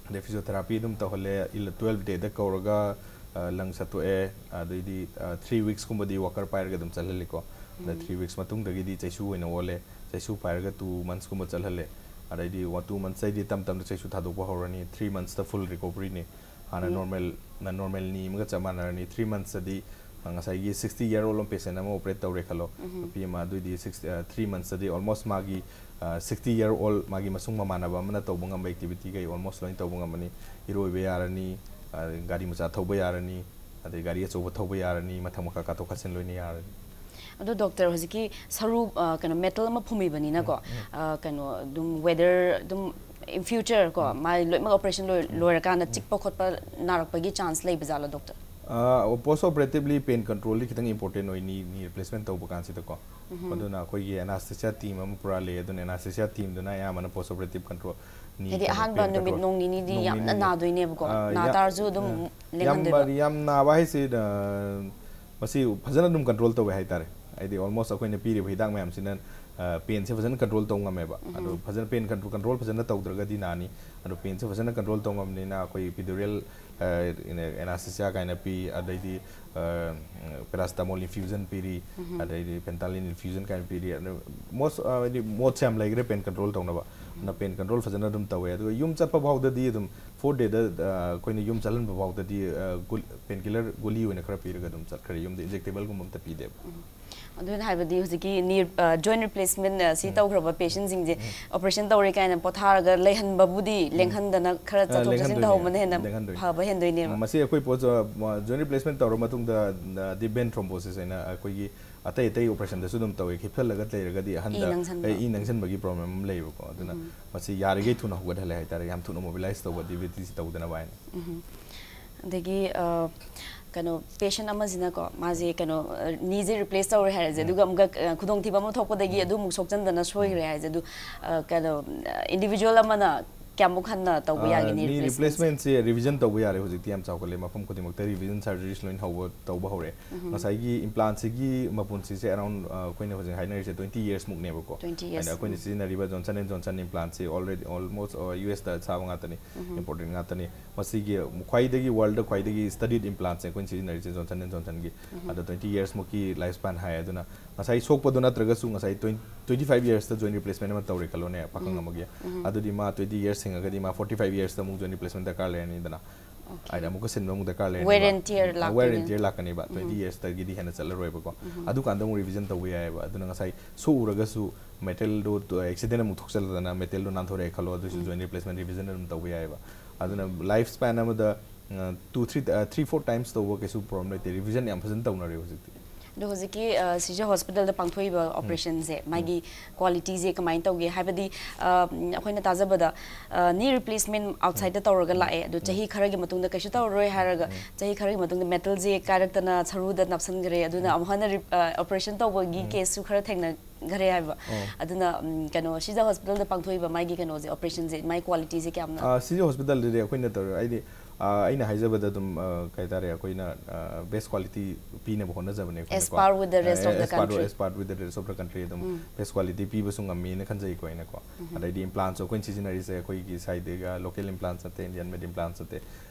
ꯑꯗꯩ physiotherapy ꯑꯗꯨꯝ ꯇꯧꯍꯜꯂꯦ꯫ ꯏꯜ-, twelve dayꯗ ꯀꯧꯔꯒ, ꯑ, lungs ꯁꯠꯇꯣꯛꯑꯦ꯫ ꯑꯗꯩꯗꯤ, ꯑ, three weeksꯀꯨꯝꯕꯗꯤ walker ꯄꯥꯏꯔꯒ ꯑꯗꯨꯝ ꯆꯠꯍꯜꯂꯤꯀꯣ꯫ ꯑꯗ three weeks ꯃꯇꯨꯡꯗꯒꯤꯗꯤ ꯆꯩꯁꯨ ꯑꯣꯏꯅ ꯑꯣꯜꯂꯦ꯫ ꯆꯩꯁꯨ ꯄꯥꯏꯔꯒ two monthsꯀꯨꯝꯕ ꯆꯠꯍꯜꯂꯦ꯫ ꯑꯗꯩꯗꯤ ꯋꯥ-, two monthsꯇꯩꯗꯤ ꯇꯞ ꯇꯞꯅ ꯆꯩꯁꯨ ꯊꯥꯗꯣꯛꯄ ꯍꯧꯔꯅꯤ꯫ Three monthsꯇ full recoveryꯅꯤ꯫ ꯍꯥꯟꯅ normal, ꯅ-, normal knee ꯑꯃꯒ ꯆꯞ ꯃꯥꯟꯅꯔꯅꯤ꯫ Three monthsꯇꯗꯤ, ꯑ, ꯉꯁꯥꯏꯒꯤ sixty year old ꯑꯃ patient ꯑꯃ operate ꯇꯧꯔꯦ ꯈꯜꯂꯣ, ꯅꯨꯄꯤ ꯑꯃ, ꯑꯗꯨꯏꯗꯤ six, ꯑ, three monthsꯇꯗꯤ almost ꯃꯥꯒꯤ, ꯑ, sixty year old ꯃꯥꯒꯤ ꯃꯁꯨꯡ ꯃꯃꯥꯟꯅꯕ ꯑꯃꯅ ꯇꯧꯕ ꯉꯝꯕ activityꯈꯩ almost ꯂꯣꯏꯅ ꯇꯧꯕ ꯉꯝꯃꯅꯤ꯫ ꯏꯔꯣꯏꯕ ꯌꯥꯔꯅꯤ, ꯑ, ꯒꯥꯔꯤ ꯃꯆꯥ ꯊꯧꯕ ꯌꯥꯔꯅꯤ, ꯑꯗꯩ ꯒꯥꯔꯤ ꯑꯆꯧꯕ ꯊꯧꯕ ꯌꯥꯔꯅꯤ, ꯃꯊꯛ ꯃꯈꯥ ꯀꯥꯊꯣꯛ ꯀꯥꯁꯤꯟ ꯂꯣꯏꯅ ꯌꯥꯔꯅꯤ꯫ ꯑꯗꯣ ꯗꯣꯛꯇꯔ, ꯍꯧꯖꯤꯛꯀꯤ ꯁꯔꯨ, ꯑ, ꯀꯩꯅꯣ, ꯃꯦꯇꯜ ꯑꯃ ꯐꯨꯝꯃꯤꯕꯅꯤꯅꯀꯣ, ꯎꯝ, ꯎꯝ꯫ ꯑ, ꯀꯩꯅꯣ, ꯑꯗꯨꯝ ꯋꯦꯗꯔ ꯑꯗꯨꯝ in future ꯀꯣ, ꯎꯝ꯫ ꯃꯥ ꯂꯣꯏꯅꯃꯛ ꯑꯣꯄꯔꯦꯁꯟ ꯂꯣꯏ-, ꯎꯝ꯫ ꯂꯣꯏꯔꯀꯥꯟꯗ ꯎꯝ꯫ ꯆꯤꯛꯄ ꯈꯣꯠꯄ ꯅꯥꯔꯛꯄꯒꯤ ꯆꯥꯟꯁ ꯂꯩꯕ ꯖꯥꯠꯂꯣ ꯗꯣꯛꯇꯔ? ꯄꯣꯁ ꯑꯣꯄꯔꯦꯇꯤꯚꯂꯤ ꯄꯦꯟ ꯀꯟꯇ꯭ꯔꯣꯜꯗꯤ ꯈꯤꯇꯪ ꯏꯝꯄꯣꯔꯇꯦꯟ ꯑꯣꯏ, ꯅꯤ ꯅꯤ ꯔꯤꯄ꯭ꯂꯦꯁꯃꯦꯟ ꯇꯧꯕ ꯀꯥꯟꯁꯤꯗꯀꯣ꯫ ꯎꯝ꯫ ꯑꯗꯨꯅ ꯑꯩꯈꯣꯏꯒꯤ ꯑꯦꯅꯥꯁꯊꯦꯁꯤꯌꯥ ꯇꯤꯝ ꯑꯃ ꯄꯨꯔꯥ ꯂꯩ, ꯑꯗꯨꯅ ꯑꯦꯅꯥꯁꯊꯦꯁꯤꯌꯥ ꯇꯤꯝꯗꯨꯅ ꯑꯌꯥꯝꯕꯅ ꯄꯣꯁ ꯑꯣꯄꯔꯦꯇꯤꯚ ꯀꯟꯇ꯭ꯔꯣꯜ, ꯅꯤ ꯍꯥꯏꯗꯤ ꯀꯩꯅꯣ, ꯑꯍꯥꯟꯕ ꯄꯦꯟ ꯅꯨꯃꯤꯠ ꯀꯟꯇ꯭ꯔꯣꯜ꯫ ꯅꯣꯡ ꯅꯤꯅꯤꯗꯤ ꯅꯣꯡ ꯌꯥꯝꯅ ꯅꯤꯅꯤ꯫ ꯅꯥꯗꯣꯏꯅꯦꯕꯀꯣ, ꯑ, ꯅꯥ ꯌꯥ-, ꯇꯥꯔꯁꯨ ꯑꯗꯨꯝ ꯑ, ꯌꯥꯝ ꯂꯦꯡꯍꯟꯗꯣꯏꯕ? ꯃ-, ꯌꯥꯝ ꯅꯥꯕ ꯍꯥꯏꯁꯦ, ꯑ, ꯃꯁꯤ ꯐꯖꯅ ꯑꯗꯨꯝ ꯀꯟꯇ꯭ꯔꯣꯜ ꯇꯧꯋꯦ ꯍꯥꯏꯇꯥꯔꯦ꯫ ꯍꯥꯏꯗꯤ ꯑꯣꯜꯃꯣꯁ ꯑꯩꯈꯣꯏꯅ ꯄꯤꯔꯤꯕ ꯍꯤꯗꯥꯛ ꯃꯌꯥꯝꯁꯤꯅ, ꯑ, ꯄꯦꯟꯁꯦ ꯐꯖꯅ ꯀꯟꯇ꯭ꯔꯣꯜ ꯇꯧ ꯉꯝꯃꯦꯕ꯫ ꯎꯝ꯫ ꯑꯗꯣ ꯐꯖꯅ ꯄꯦꯟ ꯀꯟꯇ꯭ꯔꯣꯜ, ꯀꯟꯇ꯭ꯔꯣꯜ ꯐꯖꯅ ꯇꯧꯗ꯭ꯔꯒꯗꯤ ꯅꯥꯅꯤ꯫ ꯑꯗꯣ ꯄꯦꯟꯁꯦ ꯐꯖꯅ ꯀꯟꯇ꯭ꯔꯣꯜ ꯇꯧ ꯉꯝꯕꯅꯤꯅ ꯑꯩꯈꯣꯏ ꯏꯄꯤꯗꯨꯔꯦꯜ, ꯑ, ꯑꯦꯅꯥꯁꯊꯦꯁꯤꯌꯥ ꯀꯥꯏꯅ ꯄꯤ, ꯑꯗꯩꯗꯤ, ꯑ, ꯄꯦꯔꯥꯁꯤꯇꯥꯃꯣꯜ ꯏꯟꯐ꯭ꯌꯨꯖꯟ ꯄꯤꯔꯤ, ꯎꯝ꯫ ꯑꯗꯩꯗꯤ ꯐꯦꯟꯇꯥꯂꯤꯟ ꯏꯟꯐ꯭ꯌꯨꯖꯟ ꯀꯥꯏꯅ ꯄꯤꯔꯤ꯫ ꯑꯗꯣ ꯃꯣꯁ, ꯑ, ꯍꯥꯏꯗꯤ ꯃꯣꯠꯁꯦ ꯌꯥꯝ ꯂꯩꯈ꯭ꯔꯦ ꯄꯦꯟ ꯀꯟꯇ꯭ꯔꯣꯜ ꯇꯧꯅꯕ꯫ ꯑꯗꯨꯅ ꯄꯦꯟ ꯀꯟꯇ꯭ꯔꯣꯜ ꯐꯖꯅ ꯑꯗꯨꯝ ꯇꯧꯋꯦ꯫ ꯑꯗꯨꯒ ꯌꯨꯝ ꯆꯠꯄ ꯐꯥꯎꯗꯗꯤ ꯑꯗꯨꯝ ꯐꯣꯔꯠ ꯗꯦꯗ, ꯑ, ꯑꯩꯈꯣꯏꯅ ꯌꯨꯝ ꯆꯠꯍꯟꯕ ꯐꯥꯎꯗꯗꯤ, ꯑ, ꯒꯨꯜ-, ꯄꯦꯟ ꯀꯤꯂꯔ ꯒꯨꯂꯤ ꯑꯣꯏꯅ ꯈꯔ ꯄꯤꯔꯒ ꯑꯗꯨꯝ ꯆꯠꯈ꯭ꯔꯦ ꯌꯨꯝꯗ, ꯏꯟꯖꯦꯛꯇꯦꯕꯜꯒꯨꯝꯕ ꯑꯝꯇ ꯄꯤꯗꯦꯕ꯫ ꯑꯗꯨꯅ ꯍꯥꯏꯕꯗꯤ ꯍꯧꯖꯤꯛꯀꯤ ꯅꯤ, ꯑ, ꯖꯣꯏꯟ ꯔꯤꯄ꯭ꯂꯦꯁꯃꯦꯟ, ꯑ, ꯁꯤ ꯎꯝ꯫ ꯇꯧꯈ꯭ꯔꯕ ꯄꯦꯁꯦꯟꯁꯤꯡꯁꯦ ꯎꯝ꯫ ꯑꯣꯄꯔꯦꯁꯟ ꯇꯧꯔꯦ ꯀꯥꯏꯅ ꯄꯣꯊꯥꯔꯒ ꯂꯩꯍꯟꯕꯕꯨꯗꯤ ꯎꯝ꯫ ꯂꯦꯡꯍꯟꯗꯅ ꯈꯔ ꯑ, ꯆꯠꯊꯣꯛ ꯆꯠꯁꯤꯟ ꯂꯦꯡꯍꯟꯗꯣꯏꯅꯦ, ꯇꯧꯍꯧꯕꯅ ꯍꯦꯟꯅ ꯂꯦꯡꯍꯟꯗꯣꯏꯅꯦ꯫ ꯐꯕ ꯍꯦꯟꯗꯣꯏꯅꯦꯕ꯫ ꯃꯁꯤ ꯑꯩꯈꯣꯏ ꯄꯣꯠ, ꯑ, ꯖꯣꯏꯟ ꯔꯤꯄ꯭ꯂꯦꯁꯃꯦꯟ ꯇꯧꯔ ꯃꯇꯨꯡꯗ, ꯑ, ꯗꯤꯞ ꯕꯦꯟ ꯊ꯭ꯔꯣꯝꯕꯣꯁꯤꯁ ꯍꯥꯏꯅ ꯑꯩꯈꯣꯏꯒꯤ ꯑꯇꯩ ꯑꯇꯩ ꯑꯣꯄꯔꯦꯁꯟꯗꯁꯨ ꯑꯗꯨꯝ ꯇꯧꯋꯦ꯫ ꯈꯤꯐꯜꯂꯒ ꯂꯩꯔꯒꯗꯤ ꯑꯍꯟꯗ, ꯏ ꯅꯪꯁꯟꯕ꯫ ꯑꯦ, ꯏ ꯅꯪꯁꯟꯕꯒꯤ ꯄ꯭ꯔꯣꯕ꯭ꯂꯦꯝ ꯑꯃ ꯂꯩꯌꯦꯕꯀꯣ꯫ ꯑꯗꯨꯅ ꯎꯝ꯫ ꯃꯁꯤ ꯌꯥꯔꯤꯈꯩ ꯊꯨꯅ ꯍꯧꯒꯠꯍꯜꯂꯦ ꯍꯥꯏꯇꯥꯔꯦ, ꯌꯥꯝ ꯊꯨꯅ ꯃꯣꯕꯤꯂꯥꯏꯁ ꯇꯧꯕ, ꯗꯤꯕꯦꯇꯤꯁ ꯇꯧꯗꯅꯕ ꯍꯥꯏꯅ꯫ ꯎꯝ꯫ ꯑꯗꯒꯤ, ꯑ, ꯀꯩꯅꯣ, ꯄꯦꯁꯦꯟ ꯑꯃꯁꯤꯅꯀꯣ, ꯃꯥꯁꯦ ꯀꯩꯅꯣ, ꯑ, ꯅꯤꯁꯦ ꯔꯤꯄ꯭ꯂꯦꯁ ꯇꯧꯔꯦ ꯍꯥꯏꯔꯁꯦ, ꯎꯝ꯫ ꯑꯗꯨꯒ ꯑꯃꯨꯛꯀ, ꯑ, ꯈꯨꯗꯣꯡꯊꯤꯕ ꯑꯃ ꯊꯣꯛꯄꯗꯒꯤ ꯎꯝ꯫ ꯑꯗꯨ ꯑꯃꯨꯛ ꯁꯣꯛꯆꯟꯗꯅ ꯁꯣꯏꯈ꯭ꯔꯦ ꯍꯥꯏꯔꯁꯦ, ꯑꯗꯨ, ꯑ, ꯀꯩꯅꯣ, ꯑ, ꯏꯟꯗꯤꯕꯤꯖꯨꯋꯦꯜ ꯑꯃꯅ ꯀꯌꯥꯃꯨꯛ ꯍꯟꯅ ꯇꯧꯕ ꯑ, ꯌꯥꯒꯦ ꯅꯤ ꯅꯤ ꯔꯤꯄ꯭ꯂꯦꯁꯃꯦꯟꯁꯦ? ꯔꯤꯄ꯭ꯂꯦꯁꯃꯦꯟꯁꯦ ꯔꯤꯚꯤꯖꯟ ꯇꯧꯕ ꯌꯥꯔꯦ, ꯍꯧꯖꯤꯛꯇꯤ ꯌꯥꯝ ꯆꯥꯎꯈꯠꯂꯦ, ꯃꯐꯝ ꯈꯨꯗꯤꯡꯃꯛꯇ ꯔꯤꯚꯤꯖꯟ ꯁꯔꯖꯔꯤꯁ ꯂꯣꯏꯅ ꯍꯧꯕ, ꯇꯧꯕ ꯍꯧꯔꯦ꯫ ꯎꯝ꯫ ꯉꯁꯥꯏꯒꯤ ꯏꯝꯄ꯭ꯂꯥꯟꯁꯤꯒꯤ ꯃꯄꯨꯟꯁꯤꯁꯦ ꯑꯦꯔꯥꯎꯟ, ꯑ, ꯑꯩꯈꯣꯏꯅ ꯍꯧꯖꯤꯛ ꯍꯥꯏꯅꯔꯤꯁꯦ ꯇ꯭ꯋꯦꯟꯇꯤ ꯌꯔꯁ ꯃꯨꯛꯅꯦꯕꯀꯣ꯫ ꯇ꯭ꯋꯦꯟꯇꯤ ꯑꯗ ꯌꯔꯁ, ꯑꯩꯈꯣꯏꯅ ꯎꯝ꯫ ꯁꯤꯖꯤꯟꯅꯔꯤꯕ Johnson and Johnson implants already almost, uh, you ꯑꯦꯁꯇ ꯁꯥꯕ ꯉꯥꯛꯇꯅꯤ, ꯎꯝ꯫ ꯏꯝꯄꯣꯔꯇꯦꯟ ꯉꯥꯛꯇꯅꯤ꯫ ꯃꯁꯤꯒꯤ ꯈ꯭ꯋꯥꯏꯗꯒꯤ, ꯋꯥꯔꯜꯗ ꯈ꯭ꯋꯥꯏꯗꯒꯤ ꯁ꯭ꯇꯗꯤꯠ ꯏꯝꯄ꯭ꯂꯥꯟꯁꯦ ꯑꯩꯈꯣꯏꯅ ꯁꯤꯖꯤꯟꯅꯔꯤꯁꯦ ꯖꯣꯟꯁꯟ ꯑꯦꯟ ꯖꯣꯟꯁꯟꯒꯤ꯫ ꯎꯝ꯫ ꯑꯗꯣ ꯇ꯭ꯋꯦꯟꯇꯤ ꯌꯔꯁ ꯃꯨꯛꯀꯤ ꯂꯥꯏꯐ ꯁ꯭ꯄꯦꯟ ꯍꯥꯏ꯫ ꯑꯗꯨꯅ ꯉꯁꯥꯏ ꯁꯣꯛꯄꯗꯣ ꯅꯠꯇ꯭ꯔꯒꯁꯨ ꯉꯁꯥꯏ twenty, twenty five ꯌꯔꯁꯇ join replacement ꯑꯃ ꯇꯧꯔꯦ ꯈꯜꯂꯣꯅꯦ, ꯄꯥꯈꯪ ꯎꯝ꯫ ꯑꯃꯒꯤ꯫ ꯎꯝ꯫ ꯑꯗꯨꯗꯤ ꯃꯥ ꯇ꯭ꯋꯦꯟꯇꯤ ꯌꯔꯁ ꯍꯤꯡꯉꯒꯗꯤ ꯃꯥ ꯐꯣꯔꯇꯤ ꯐꯥꯏꯚ ꯌꯔꯁꯇ ꯑꯃꯨꯛ ꯖꯣꯏꯟ ꯔꯤꯄ꯭ꯂꯦꯁꯃꯦꯟ ꯗꯔꯀꯥꯔ ꯂꯩꯔꯅꯤꯗꯅ꯫ ꯑꯣꯀꯦ꯫ ꯍꯥꯏꯗꯤ ꯑꯃꯨꯛꯀ ꯁꯤꯟꯕ ꯑꯃꯨꯛ ꯗꯔꯀꯥꯔ ꯂꯩꯔꯅꯤ꯫ Wear and tear ꯋꯦꯌꯔ ꯂꯥꯛꯇꯣꯏꯅꯦ꯫ ꯑꯦꯟ ꯇꯤꯌꯔ ꯂꯥꯛꯀꯅꯤꯕ, ꯎꯝ꯫ ꯇ꯭ꯋꯦꯟꯇꯤ ꯌꯔꯁꯇꯒꯤꯗꯤ ꯍꯦꯟꯅ ꯆꯠꯂꯔꯣꯏꯕꯀꯣ꯫ ꯎꯝ꯫ ꯑꯗꯨꯀꯥꯟꯗ ꯑꯃꯨꯛ ꯔꯤꯚꯤꯖꯟ ꯇꯧꯕ ꯌꯥꯏꯑꯕ꯫ ꯑꯗꯨꯅ ꯉꯁꯥꯏ ꯁꯣꯛꯎꯔꯒꯁꯨ ꯃꯦꯇꯦꯜꯗꯣ, ꯑꯦꯛꯁꯤꯗꯦꯟ ꯑꯃꯨꯛ ꯊꯣꯛꯆꯜꯂꯗꯅ ꯃꯦꯇꯦꯜꯗꯣ ꯅꯥꯟꯊꯣꯔꯛꯑꯦ ꯈꯜꯂꯣ, ꯑꯗꯨꯁꯨ ꯎꯝ꯫ ꯖꯣꯏꯟ ꯔꯤꯄ꯭ꯂꯦꯁꯃꯦꯟ ꯔꯤꯚꯤꯖꯟ ꯑꯗꯨꯝ ꯇꯧꯕ ꯌꯥꯏꯑꯕ꯫ ꯑꯗꯨꯅ ꯂꯥꯏꯐ ꯁ꯭ꯄꯦꯟ ꯑꯃꯗ two three three four times ꯇꯧꯕ ꯀꯩꯁꯨ ꯄ꯭ꯔꯣꯕ꯭ꯂꯦꯝ ꯂꯩꯇꯦ꯫ ꯔꯤꯚꯤꯖꯟ ꯌꯥꯝ ꯐꯖꯅ ꯇꯧꯅꯔꯦ ꯍꯧꯖꯤꯛꯇꯤ꯫ ꯑꯗꯣ ꯍꯧꯖꯤꯛꯀꯤ ꯁꯤꯖ ꯍꯣꯁꯄꯤꯇꯥꯜꯗ ꯄꯥꯡꯊꯣꯛꯏꯕ ꯑꯣꯄꯔꯦꯁꯟꯁꯦ ꯃꯥꯒꯤ ꯀ꯭ꯋꯥꯂꯤꯇꯤꯁꯦ ꯀꯃꯥꯏꯅ ꯇꯧꯒꯦ? ꯍꯥꯏꯕꯗꯤ ꯑ, ꯑꯩꯈꯣꯏꯅ ꯇꯥꯖꯕꯗ ꯅꯤ ꯔꯤꯄ꯭ꯂꯦꯁꯃꯦꯟ ꯑꯥꯎꯠꯁꯥꯏꯗꯇ ꯇꯧꯔꯒ ꯂꯥꯛꯑꯦ, ꯑꯗꯣ ꯆꯍꯤ ꯈꯔꯒꯤ ꯃꯇꯨꯡꯗ ꯀꯩꯁꯨ ꯇꯧꯔꯔꯣꯏ ꯍꯥꯏꯔꯒ ꯆꯍꯤ ꯈꯔꯒꯤ ꯃꯇꯨꯡꯗ ꯃꯦꯇꯜꯁꯦ ꯀꯥꯏꯔꯛꯇꯅ ꯁꯔꯨꯗ ꯅꯞꯁꯟꯈ꯭ꯔꯦ, ꯑꯗꯨꯅ ꯑꯃꯨꯛ ꯍꯟꯅ ꯑꯣꯄꯔꯦꯁꯟ ꯇꯧꯕꯒꯤ ꯀꯦꯁꯁꯨ ꯈꯔ ꯊꯦꯡꯅꯈ꯭ꯔꯦ ꯍꯥꯏꯕ꯫ ꯑꯗꯨꯅ ꯎꯝ, ꯀꯩꯅꯣ ꯁꯤꯖ ꯍꯣꯁꯄꯤꯇꯥꯜꯗ ꯄꯥꯡꯊꯣꯛꯏꯕ ꯃꯥꯒꯤ ꯀꯩꯅꯣꯁꯦ, ꯑꯣꯄꯔꯦꯁꯟꯁꯦ, ꯃꯥꯒꯤ ꯀ꯭ꯋꯥꯂꯤꯇꯤꯁꯦ ꯀꯌꯥꯝꯅ? ꯑ, ꯁꯤꯖ ꯍꯣꯁꯄꯤꯇꯥꯜꯗꯗꯤ ꯑꯩꯈꯣꯏꯅ ꯇꯧꯔ ꯍꯥꯏꯗꯤ ꯑ, ꯑꯩꯅ ꯍꯥꯏꯖꯕꯗ ꯑꯗꯨꯝ ꯑ, ꯀꯩ ꯍꯥꯏꯇꯥꯔꯦ, ꯑꯩꯈꯣꯏꯅ ꯕꯦꯁ ꯀ꯭ꯋꯥꯂꯤꯇꯤ ꯄꯤꯅꯕ ꯍꯣꯠꯅꯖꯕꯅꯦ ꯑꯩꯈꯣꯏꯅꯀꯣ꯫ As par with the rest of the As par, country. As par with the rest of the country ꯑꯗꯨꯝ ꯕꯦꯁ ꯀ꯭ꯋꯥꯂꯤꯇꯤ ꯄꯤꯕꯁꯨ ꯉꯝꯃꯦꯅ ꯈꯟꯖꯩꯀꯣ ꯑꯩꯅꯀꯣ꯫ ꯑꯗꯩꯗꯤ ꯏꯝꯄ꯭ꯂꯥꯟꯁꯨ ꯑꯩꯈꯣꯏꯅ ꯁꯤꯖꯤꯟꯅꯔꯤꯁꯦ ꯑꯩꯈꯣꯏꯒꯤ ꯁꯥꯏꯗꯒꯤ ꯂꯣꯀꯦꯜ ꯏꯝꯄ꯭ꯂꯥꯟꯁ ꯅꯠꯇꯦ, ꯏꯟꯗꯤꯌꯟ ꯃꯦꯗ ꯏꯝꯄ꯭ꯂꯥꯟꯁ ꯅꯠꯇꯦ,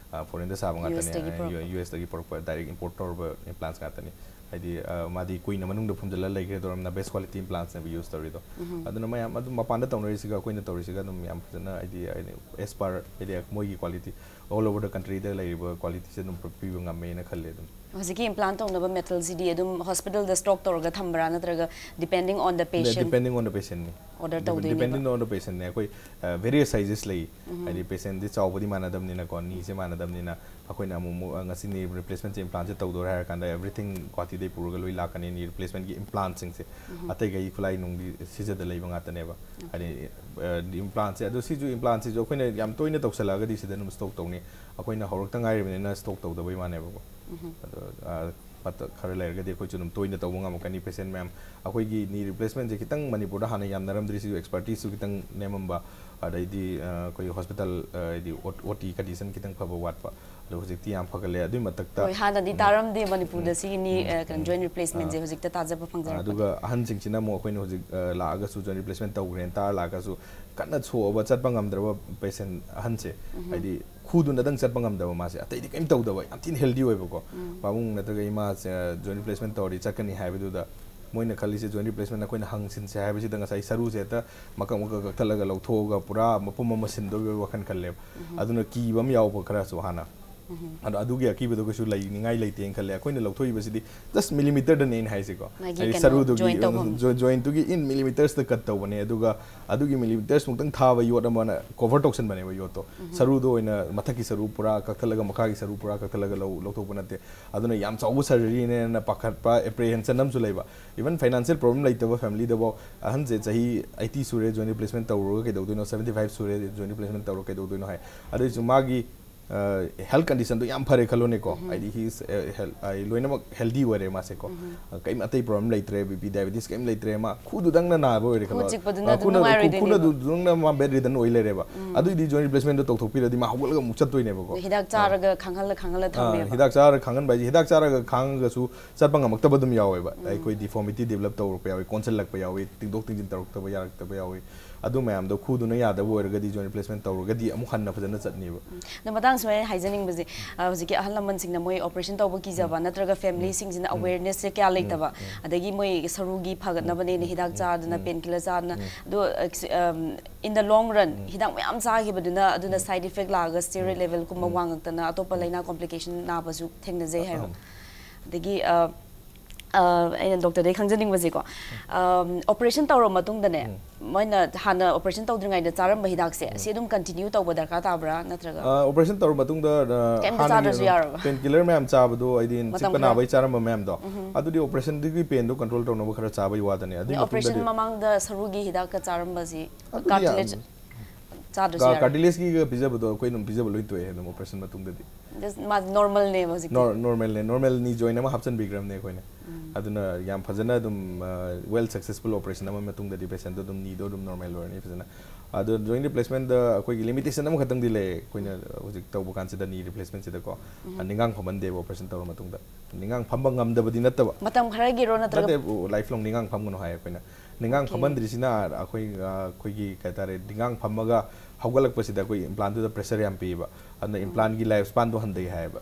ꯐꯣꯔꯦꯟꯗ ꯁꯥꯕ ꯌꯨ ꯑꯦꯁꯇꯒꯤ ꯉꯥꯛꯇꯅꯦ, ꯄꯨꯔꯛꯄ꯫ ꯌꯨ ꯑꯦꯁꯇꯒꯤ ꯄꯨꯔꯛꯄ ꯗꯥꯏꯔꯦꯛ ꯏꯝꯄꯣꯔꯠ ꯇꯧꯔꯕ ꯏꯝꯄ꯭ꯂꯥꯟꯁ ꯉꯥꯛꯇꯅꯤ꯫ ꯍꯥꯏꯗꯤ ꯑ, ꯃꯥꯗꯤ ꯀꯨꯏꯅ ꯃꯅꯨꯡꯗ ꯐꯨꯝꯖꯤꯜꯂ ꯂꯩꯈ꯭ꯔꯦ ꯇꯧꯔꯝꯅ ꯕꯦꯁ ꯀ꯭ꯋꯥꯂꯤꯇꯤ ꯏꯝꯄ꯭ꯂꯥꯟꯁꯅꯦꯕ ꯌꯨꯁ ꯇꯧꯔꯤꯗꯣ꯫ ꯑꯗꯨꯅ ꯃꯌꯥꯝ ꯑꯗꯨꯝ ꯃꯄꯥꯟꯗ ꯇꯧꯅꯔꯤꯁꯤꯒ ꯑꯩꯈꯣꯏꯅ ꯇꯧꯔꯤꯁꯤꯒ ꯑꯗꯨꯝ ꯌꯥꯝ ꯐꯖꯅ ꯍꯥꯏꯗꯤ, ꯍꯥꯏꯗꯤ ꯑꯦꯁ ꯄꯥꯔ ꯍꯥꯏꯗꯤ ꯃꯣꯏꯒꯤ ꯀ꯭ꯋꯥꯂꯤꯇꯤ ꯑꯣꯜ ꯑꯣꯚꯔ ꯗ ꯀꯟꯇ꯭ꯔꯤꯗ ꯂꯩꯔꯤꯕ ꯀ꯭ꯋꯥꯂꯤꯇꯤꯁꯦ ꯑꯗꯨꯝ ꯄꯤꯕ ꯉꯝꯃꯦꯅ ꯈꯜꯂꯦ ꯑꯗꯨꯝ꯫ ꯍꯧꯖꯤꯛꯀꯤ ꯏꯝꯄ꯭ꯂꯥꯟ ꯇꯧꯅꯕ ꯃꯦꯇꯜꯁꯤꯗꯤ ꯑꯗꯨꯝ ꯍꯣꯁꯄꯤꯇꯥꯜꯗ ꯁ꯭ꯇꯣꯛ ꯇꯧꯔꯒ ꯊꯝꯕ꯭ꯔꯥ, ꯅꯠꯇ꯭ꯔꯒ depending on the patient Depending on the patient ꯅꯤ꯫ Order ꯇꯧꯗꯣꯏꯅꯦꯕ? Depending on the patient ꯅꯦ꯫ ꯑꯩꯈꯣꯏ ꯚꯦꯔꯤꯌꯁ ꯁꯥꯏꯖꯦꯁ ꯂꯩ꯫ ꯍꯥꯏꯗꯤ ꯄꯦꯁꯦꯟꯗꯤ ꯆꯥꯎꯕꯗꯤ ꯃꯥꯟꯅꯗꯕꯅꯤꯅꯀꯣ, ꯅꯤꯁꯦ ꯃꯥꯟꯅꯗꯕꯅꯤꯅ ꯑꯩꯈꯣꯏꯅ ꯑꯃꯨꯛ ꯑꯃꯨꯛ ꯑ, ꯉꯁꯤ ꯅꯤ ꯔꯤꯄ꯭ꯂꯦꯁꯃꯦꯟꯁꯦ ꯏꯝꯄ꯭ꯂꯥꯟꯁꯦ ꯇꯧꯗꯣꯔꯦ ꯍꯥꯏꯔ ꯀꯥꯟꯗ everything ꯒꯨꯋꯥꯍꯥꯇꯤꯗꯩ ꯄꯨꯔꯒ ꯂꯣꯏ ꯂꯥꯛꯀꯅꯤ꯫ ꯅꯤ ꯔꯤꯄ꯭ꯂꯦꯁꯃꯦꯟꯒꯤ ꯏꯝꯄ꯭ꯂꯥꯟꯁꯤꯡꯁꯦ ꯑꯇꯩꯈꯩ ꯈꯨꯠꯂꯥꯏ ꯅꯨꯡꯗꯤ ꯁꯤꯖꯗ ꯂꯩꯕ ꯉꯥꯛꯇꯅꯦꯕ꯫ ꯍꯥꯏꯗꯤ ꯏꯝꯄ꯭ꯂꯥꯟꯁꯦ ꯑꯗꯣ ꯁꯤꯁꯨ ꯏꯝꯄ꯭ꯂꯥꯟꯁꯤꯁꯨ ꯑꯩꯈꯣꯏꯅ ꯌꯥꯝ ꯇꯣꯏꯅ ꯇꯧꯁꯜꯂꯛꯑꯒꯗꯤ ꯁꯤꯗ ꯑꯗꯨꯝ ꯁ꯭ꯇꯣꯛ ꯇꯧꯅꯤ꯫ ꯑꯩꯈꯣꯏꯅ ꯍꯧꯔꯛꯇ ꯉꯥꯏꯔꯤꯕꯅꯤꯅ ꯁ꯭ꯇꯣꯛ ꯇꯧꯗꯕꯩ ꯋꯥꯅꯦꯕꯀꯣ꯫ ꯑꯗꯣ ꯑ, ꯃꯇꯝ ꯈꯔ ꯂꯩꯔꯒꯗꯤ ꯑꯩꯈꯣꯏꯁꯨ ꯑꯗꯨꯝ ꯇꯣꯏꯅ ꯇꯧꯕ ꯉꯝꯃꯛꯀꯅꯤ꯫ ꯄꯦꯁꯦꯟ ꯃꯌꯥꯝ ꯑꯩꯈꯣꯏꯒꯤ ꯅꯤ ꯔꯤꯄ꯭ꯂꯦꯁꯃꯦꯟꯁꯦ ꯈꯤꯇꯪ ꯃꯅꯤꯄꯨꯔꯗ ꯍꯥꯟꯅ ꯌꯥꯝꯅꯔꯝꯗ꯭ꯔꯤ, ꯁꯤꯁꯨ ꯑꯦꯛꯁꯄꯔꯇꯤꯁꯁꯨ ꯈꯤꯇꯪ ꯅꯦꯝꯃꯝꯕ, ꯑꯗꯩꯗꯤ ꯑ, ꯑꯩꯈꯣꯏ ꯍꯣꯁꯄꯤꯇꯥꯜ ꯑ, ꯍꯥꯏꯗꯤ ꯑꯣ ꯇꯤ ꯀꯟꯗꯤꯁꯟ ꯈꯤꯇꯪ ꯐꯕ ꯋꯥꯠꯄ꯫ ꯑꯗꯣ ꯍꯧꯖꯤꯛꯇꯤ ꯌꯥꯝ ꯐꯒꯠꯂꯦ꯫ ꯑꯗꯨꯒꯤ ꯃꯊꯛꯇ ꯍꯣꯏ, ꯍꯥꯟꯅꯗꯤ ꯇꯥꯔꯝꯗꯦ ꯃꯅꯤꯄꯨꯔꯗ ꯁꯤꯒꯤ ꯅꯤ ꯀꯩꯅꯣ ꯖꯣꯏꯟ ꯔꯤꯄ꯭ꯂꯦꯁꯃꯦꯟꯁꯦ ꯍꯧꯖꯤꯛꯇ ꯇꯥꯖꯕ ꯐꯪꯖꯔꯛꯄꯅꯤ꯫ ꯑꯗꯨꯒ ꯑꯍꯟꯁꯤꯡꯁꯤꯅ ꯑꯃꯨꯛ ꯑꯩꯈꯣꯏꯅ ꯍꯧꯖꯤꯛ ꯑ, ꯂꯥꯛꯑꯒꯁꯨ ꯖꯣꯏꯟ ꯔꯤꯄ꯭ꯂꯦꯁꯃꯦꯟ ꯇꯧꯈ꯭ꯔꯦꯅ ꯇꯥꯔ ꯂꯥꯛꯑꯒꯁꯨ ꯀꯟꯅ ꯁꯣꯛꯑꯕ ꯆꯠꯄ ꯉꯝꯗ꯭ꯔꯕ ꯄꯦꯁꯦꯟ ꯑꯍꯟꯁꯦ, ꯍꯥꯏꯗꯤ ꯈꯨꯗꯨꯅꯗꯪ ꯆꯠꯄ ꯉꯝꯗꯕ, ꯃꯥꯁꯦ ꯑꯇꯩꯗꯤ ꯀꯔꯤꯝ ꯇꯧꯗꯕ, ꯌꯥꯝ ꯊꯤꯅ ꯍꯦꯜꯗꯤ ꯑꯣꯏꯕꯀꯣ꯫ ꯄꯥꯕꯨꯡ ꯅꯠꯇ꯭ꯔꯒ ꯏꯃꯥꯁꯦ ꯖꯣꯏꯟ ꯔꯤꯄ꯭ꯂꯦꯁꯃꯦꯟ ꯇꯧꯔꯗꯤ ꯆꯠꯀꯅꯤ ꯍꯥꯏꯕꯗꯨꯗ ꯃꯣꯏꯅ ꯈꯜꯂꯤꯁꯦ ꯖꯣꯏꯟ ꯔꯤꯄ꯭ꯂꯦꯁꯃꯦꯟ ꯑꯩꯈꯣꯏꯅ ꯍꯪꯁꯤꯟꯁꯦ ꯍꯥꯏꯕꯁꯤꯗ ꯉꯁꯥꯏ ꯁꯔꯨꯁꯦ ꯍꯦꯛꯇ ꯃꯀꯛ ꯃꯀꯛ ꯀꯛꯊꯠꯂꯒ ꯂꯧꯊꯣꯛꯑꯒ ꯄꯨꯔꯥ ꯃꯄꯨꯝ ꯑꯃ ꯁꯤꯟꯗꯣꯏꯕ ꯋꯥꯈꯜ ꯈꯜꯂꯦꯕ꯫ ꯑꯗꯨꯅ ꯀꯤꯕ ꯑꯃ ꯌꯥꯎꯕ ꯈꯔꯁꯨ ꯍꯥꯟꯅ꯫ ꯑꯗꯣ ꯑꯗꯨꯒꯤ ꯑꯀꯤꯕꯗꯣ ꯀꯩꯁꯨ ꯂꯩꯅꯤꯡꯉꯥꯏ ꯂꯩꯇꯦꯅ ꯈꯜꯂꯦ꯫ ꯑꯩꯈꯣꯏꯅ ꯂꯧꯊꯣꯛꯏꯕꯁꯤꯗꯤ just millimeterꯗꯅꯦ ꯑꯩꯅ ꯍꯥꯏꯁꯦꯀꯣ꯫ ꯃꯥꯒꯤ ꯍꯥꯏꯗꯤ ꯀꯩꯅꯣ, ꯁꯔꯨꯗꯨꯒꯤ joint ꯇꯧꯐꯝ꯫ ꯖꯣꯏꯟꯇꯨꯒꯤ in millimetersꯇ cut ꯇꯧꯕꯅꯦ꯫ ꯑꯗꯨꯒ ꯑꯗꯨꯒꯤ millimetersꯃꯨꯛꯇꯪ ꯊꯥꯕ ꯌꯣꯠ ꯑꯃꯅ cover ꯇꯧꯁꯟꯕꯅꯦꯕ ꯌꯣꯠꯇꯣ꯫ ꯁꯔꯨꯗꯣ ꯑꯣꯏꯅ ꯃꯊꯛꯀꯤ ꯁꯔꯨ ꯄꯨꯔꯥ ꯀꯛꯊꯠꯂꯒ ꯃꯈꯥꯒꯤ ꯁꯔꯨ ꯄꯨꯔꯥ ꯀꯛꯊꯠꯂꯒ ꯂꯧ ꯂꯧꯊꯣꯛꯄ ꯅꯠꯇꯦ꯫ ꯑꯗꯨꯅ ꯌꯥꯝ ꯆꯥꯎꯕ surgeryꯅꯦꯅ ꯄꯥꯈꯠꯄ, apprehension ꯑꯃꯁꯨ ꯂꯩꯕ꯫ Even financial problem ꯂꯩꯇꯕ familyꯗꯐꯥꯎ ꯑꯍꯟꯁꯦ ꯆꯍꯤ eighty ꯁꯨꯔꯦ, joint replacement ꯇꯧꯔꯨꯔꯒ ꯀꯩꯗꯧꯗꯣꯏꯅꯣ, seventy five ꯁꯨꯔꯦ, joint replacement ꯇꯧꯔꯒ ꯀꯩꯗꯧꯗꯣꯏꯅꯣ ꯍꯥꯏ꯫ ꯑꯗꯨꯏꯁꯨ ꯃꯥꯒꯤ health conditionꯗꯣ ꯌꯥꯝ ꯐꯔꯦ ꯈꯜꯂꯣꯅꯦꯀꯣ꯫ ꯍꯥꯏꯗꯤ he is, ꯑ, health-, ꯑ, ꯂꯣꯏꯅꯃꯛ healthy ꯑꯣꯏꯔꯦ ꯃꯥꯁꯦꯀꯣ꯫ ꯑ, ꯀꯩꯝ ꯑꯇꯩ problem ꯂꯩꯇ꯭ꯔꯦ, BP, diabetes ꯀꯩꯝ ꯂꯩꯇ꯭ꯔꯦ꯫ ꯃꯥ ꯈꯨꯗꯨꯗꯪꯅ ꯅꯥꯕ ꯑꯣꯏꯔꯦ ꯈꯜꯂꯣ꯫ ꯈꯨ ꯆꯤꯛꯄꯗꯨꯅ ꯑ, ꯑꯗꯨꯝ ꯈꯨꯅ-, ꯅꯨꯡꯉꯥꯏꯔꯣꯏꯗꯣꯏꯅꯦꯕ꯫ ꯈꯨꯅꯗꯨꯗꯪꯅ ꯃꯥ bedridden ꯑꯣꯏ ꯂꯩꯔꯦꯕ꯫ ꯑꯗꯨꯏꯗꯤ joint replacementꯗꯣ ꯇꯧꯊꯣꯛꯄꯤꯔꯗꯤ ꯃꯥ ꯍꯧꯒꯠꯂꯒ ꯑꯃꯨꯛ ꯆꯠꯇꯣꯏꯅꯦꯕꯀꯣ꯫ ꯍꯤꯗꯥꯛ ꯆꯥꯔꯒ ꯈꯥꯡꯍꯜꯂ ꯈꯥꯡꯍꯜꯂ ꯑ, ꯊꯝꯃꯦꯕ꯫ ꯍꯤꯗꯥꯛ ꯆꯥꯔ ꯈꯥꯡꯍꯟꯕ ꯍꯥꯏꯁꯦ, ꯍꯤꯗꯥꯛ ꯆꯥꯔꯒ ꯈꯥꯡꯉꯒꯁꯨ ꯆꯠꯄ ꯉꯝꯃꯛꯇꯕ ꯑꯗꯨꯝ ꯌꯥꯎꯋꯦꯕ꯫ ꯑꯩꯈꯣꯏ deformity develop ꯇꯧꯔꯛꯄ ꯌꯥꯎꯋꯤ, ꯀꯣꯟꯁꯤꯜꯂꯛꯄ ꯌꯥꯎꯋꯤ, ꯇꯤꯡꯊꯣꯛ ꯇꯤꯡꯁꯤꯟ ꯇꯧꯔꯛꯇꯕ ꯌꯥꯔꯛꯇꯕ ꯌꯥꯎꯋꯤ꯫ ꯑꯗꯨ ꯃꯌꯥꯝꯗꯣ ꯈꯨꯗꯨꯅ ꯌꯥꯗꯕ ꯑꯣꯏꯔꯒꯗꯤ joint replacement ꯇꯧꯔꯒꯗꯤ ꯑꯃꯨꯛ ꯍꯟꯅ ꯐꯖꯅ ꯆꯠꯅꯤꯕ꯫ ꯑꯗꯣ ꯃꯇꯥꯡ ꯁꯨꯃꯥꯏꯅ ꯍꯥꯏꯖꯅꯤꯡꯕꯁꯦ, ꯑ, ꯍꯧꯖꯤꯛꯀꯤ ꯑꯍꯜ ꯂꯃꯟꯁꯤꯡꯅ ꯃꯣꯏ operation ꯇꯧꯕ ꯀꯤꯖꯕ ꯅꯠꯇ꯭ꯔꯒ familyꯁꯤꯡꯁꯤꯅ awarenessꯁꯦ ꯀꯌꯥ ꯂꯩꯇꯕ, ꯑꯗꯒꯤ ꯃꯣꯏ ꯁꯔꯨꯒꯤ ꯐꯒꯠꯅꯕꯅꯦꯅ ꯍꯤꯗꯥꯛ ꯆꯥꯗꯅ, painkiller ꯆꯥꯗꯅ, ꯑꯗꯣ, um, in the long run ꯍꯤꯗꯥꯛ ꯃꯌꯥꯝ ꯆꯥꯈꯤꯕꯗꯨꯅ ꯑꯗꯨꯅ side effect ꯂꯥꯛꯑꯒ steroid levelꯀꯨꯝꯕ ꯋꯥꯡꯉꯛꯇꯅ ꯑꯇꯣꯞꯄ ꯂꯥꯏꯅꯥ complication ꯅꯥꯕꯁꯨ ꯊꯦꯡꯅꯖꯩ ꯍꯥꯏꯕ꯫ ꯑꯗꯒꯤ, ꯑ, ꯑ, ꯑꯩꯅ doctorꯗꯩ ꯈꯪꯖꯅꯤꯡꯕꯁꯦꯀꯣ, um, operation ꯇꯧꯔꯕ ꯃꯇꯨꯡꯗꯅꯦ, ꯃꯣꯏꯅ ꯍꯥꯟꯅ operation ꯇꯧꯗ꯭ꯔꯤꯉꯩꯗ ꯆꯥꯔꯝꯕ ꯍꯤꯗꯥꯛꯁꯦ, ꯁꯤ ꯑꯗꯨꯝ continue ꯇꯧꯕ ꯗꯔꯀꯥꯔ ꯇꯥꯕ꯭ꯔꯥ ꯅꯠꯇ꯭ꯔꯒ? ꯑ, operation ꯇꯧꯔꯕ ꯃꯇꯨꯡꯗ, ꯑ, ꯀꯩꯝꯇ ꯍꯥꯟꯅꯒꯤ ꯆꯥꯗ꯭ꯔꯁꯨ ꯌꯥꯔꯕ? Painkiller ꯃꯌꯥꯝ ꯆꯥꯕꯗꯣ, ꯍꯥꯏꯗꯤ ꯃꯇꯝ ꯆꯤꯛꯄ ꯈꯔ? ꯅꯥꯕꯒꯤ ꯆꯥꯔꯝꯕ ꯃꯌꯥꯝꯗꯣ, ꯑꯗꯨꯗꯤ operationꯗꯨꯒꯤ painꯗꯣ control ꯇꯧꯅꯕ ꯈꯔ ꯆꯥꯕꯒꯤ ꯋꯥꯗꯅꯦ꯫ ꯑꯗꯨꯒꯤ Operation ꯃꯇꯨꯡꯗꯗꯤ ꯃꯃꯥꯡꯗ ꯁꯔꯨꯒꯤ ꯍꯤꯗꯥꯛꯀ ꯆꯥꯔꯝꯕꯁꯤ, ꯑꯗꯨꯗꯤ cartilage ꯌꯥꯝ- ꯆꯥꯗ꯭ꯔꯁꯨ ꯌꯥꯔꯦ? Cartilageꯀꯤꯒ ꯄꯤꯖꯕꯗꯣ ꯑꯩꯈꯣꯏ ꯑꯗꯨꯝ ꯄꯤꯖꯕ ꯂꯣꯏ ꯇꯣꯛꯑꯦ ꯑꯗꯨꯝ operation ꯃꯇꯨꯡꯗꯗꯤ꯫ Just ꯃꯥ normalꯅꯦꯕ ꯍꯧꯖꯤꯛꯇꯤ? Nor-, normalꯅꯦ, normal knee joint ꯑꯃ ꯍꯥꯞꯆꯤꯟꯕꯤꯈ꯭ꯔꯕꯅꯦ ꯑꯩꯈꯣꯏꯅ꯫ ꯑꯗꯨꯅ ꯌꯥꯝ ꯐꯖꯅ ꯑꯗꯨꯝ, ꯑ, well successful operation ꯑꯃꯒꯤ ꯃꯇꯨꯡꯗꯗꯤ patientꯗꯣ ꯑꯗꯨꯝ kneeꯗꯣ ꯑꯗꯨꯝ normal ꯑꯣꯏꯔꯅꯤ ꯐꯖꯅ꯫ ꯑꯗꯣ joint replacementꯗ ꯑꯩꯈꯣꯏꯒꯤ limitation ꯑꯃꯈꯛꯇꯪꯗꯤ ꯂꯩ ꯑꯩꯈꯣꯏꯅ ꯍꯧꯖꯤꯛ ꯇꯧꯕ ꯀꯥꯟꯁꯤꯗ knee replacementꯁꯤꯗꯀꯣ꯫ ꯑ, ꯅꯤꯡꯒꯥꯡ ꯐꯝꯍꯟꯗꯦꯕ operation ꯇꯧꯔ ꯃꯇꯨꯡꯗ꯫ ꯅꯤꯡꯒꯥꯡ ꯐꯝꯕ ꯉꯝꯗꯕꯗꯤ ꯅꯠꯇꯕ꯫ ꯃꯇꯝ ꯈꯔꯒꯤꯔꯣ ꯅꯠꯇ꯭ꯔꯒ? ꯅꯠꯇꯦ, lifelong ꯅꯤꯡꯒꯥꯡ ꯐꯝꯒꯅꯨ ꯍꯥꯏ ꯑꯩꯈꯣꯏꯅ꯫ ꯅꯤꯡꯒꯥꯡ Okay. ꯐꯝꯍꯟꯗ꯭ꯔꯤꯁꯤꯅ ꯑꯩꯈꯣꯏ, ꯑ, ꯑꯩꯈꯣꯏꯒꯤ ꯀꯩ ꯍꯥꯏꯇꯥꯔꯦ, ꯅꯤꯡꯒꯥꯡ ꯐꯝꯃꯒ ꯍꯧꯒꯠꯂꯛꯄꯁꯤꯗ ꯑꯩꯈꯣꯏ implantꯗꯨꯗ pressure ꯌꯥꯝ ꯄꯤꯌꯦꯕ꯫ ꯑꯗꯨꯅ implantꯀꯤ life spanꯗꯣ ꯍꯟꯊꯩ ꯍꯥꯏꯌꯦꯕ꯫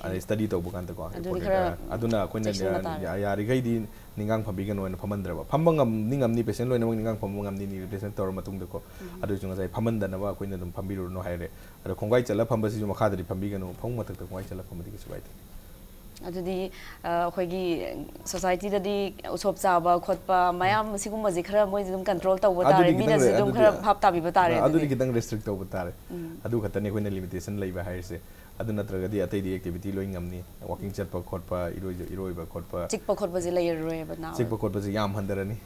ꯑꯗꯩ ꯁ꯭ꯇꯗꯤ ꯇꯧꯕ ꯀꯥꯟꯗꯀꯣ, ꯑꯗꯨꯗꯤ ꯈꯔ ꯑꯗꯨꯅ ꯑꯩꯈꯣꯏꯅ ꯆꯦꯛꯁꯤꯟꯕ ꯇꯥꯔꯦ꯫ ꯌꯥꯔꯤꯈꯩꯗꯤ ꯅꯤꯡꯒꯥꯡ ꯐꯝꯕꯤꯒꯅꯣꯅ ꯐꯝꯍꯟꯗ꯭ꯔꯕ꯫ ꯐꯝꯕ ꯉꯝꯅꯤ, ꯉꯝꯅꯤ, ꯄꯦꯁꯦꯟ ꯂꯣꯏꯅꯃꯛ ꯅꯤꯡꯒꯥꯡ ꯐꯝꯕ ꯉꯝꯅꯤ, ꯅꯤ ꯔꯤꯄ꯭ꯂꯦꯁꯃꯦꯟ ꯇꯧꯔ ꯃꯇꯨꯡꯗꯀꯣ꯫ ꯑꯗꯨꯏꯁꯨ ꯉꯁꯥꯏ ꯐꯝꯍꯟꯗꯅꯕ ꯑꯩꯈꯣꯏꯅ ꯑꯗꯨꯝ ꯐꯝꯕꯤꯔꯨꯔꯅꯨ ꯍꯥꯏꯔꯦ꯫ ꯑꯗꯣ ꯈꯣꯡꯒꯥꯏ ꯆꯠꯂ ꯐꯝꯕꯁꯤꯁꯨ ꯃꯈꯥꯗꯗꯤ ꯐꯝꯕꯤꯒꯅꯨ, ꯐꯃꯨꯡ ꯃꯊꯛꯇ ꯈꯣꯡꯒꯥꯏ ꯆꯠꯂ ꯐꯝꯕꯗꯤ ꯀꯩꯁꯨ ꯀꯥꯏꯗꯦ꯫ ꯑꯗꯨꯗꯤ, ꯑ, ꯑꯩꯈꯣꯏꯒꯤ ꯁꯣꯁꯥꯏꯇꯤꯗꯗꯤ ꯎꯁꯣꯞ ꯆꯥꯕ ꯈꯣꯠꯄ ꯃꯌꯥꯝ ꯁꯤꯒꯨꯝꯕꯁꯦ ꯈꯔ ꯃꯣꯏꯁꯨ ꯑꯗꯨꯝ ꯀꯟꯇ꯭ꯔꯣꯜ ꯇꯧꯕ ꯇꯥꯔꯦ, ꯑꯗꯨꯗꯤ ꯈꯤꯇꯪ ꯃꯤꯅꯁꯨ ꯑꯗꯨꯝ ꯑꯗꯨꯗꯤ ꯈꯔ ꯚꯥꯞ ꯇꯥꯕꯤꯕ ꯇꯥꯔꯦ ꯑꯗꯨꯗꯤ ꯑꯗꯨꯗꯤ꯫ ꯈꯤꯇꯪ ꯔꯦꯁꯇ꯭ꯔꯤꯛ ꯇꯧꯕ ꯇꯥꯔꯦ꯫ ꯑꯗꯨ ꯈꯛꯇꯅꯤ ꯑꯩꯈꯣꯏꯅ ꯂꯤꯃꯤꯇꯦꯁꯟ ꯂꯩꯕ ꯍꯥꯏꯔꯤꯁꯦ꯫ ꯑꯗꯨ ꯅꯠꯇ꯭ꯔꯒꯗꯤ ꯑꯇꯩꯗꯤ ꯑꯦꯛꯇꯤꯚꯤꯇꯤ ꯂꯣꯏ ꯉꯝꯅꯤ꯫ ꯋꯥꯀꯤꯡ ꯆꯠꯄ ꯈꯣꯠꯄ, ꯏꯔꯣꯏꯖ-, ꯏꯔꯣꯏꯕ ꯈꯣꯠꯄ꯫ ꯆꯤꯛꯄ ꯈꯣꯠꯄꯁꯦ ꯂꯩꯔꯔꯣꯏꯕ ꯅꯥꯕ꯫ ꯆꯤꯛꯄ ꯈꯣꯠꯄꯁꯦ ꯌꯥꯝ ꯍꯟꯊꯔꯅꯤ꯫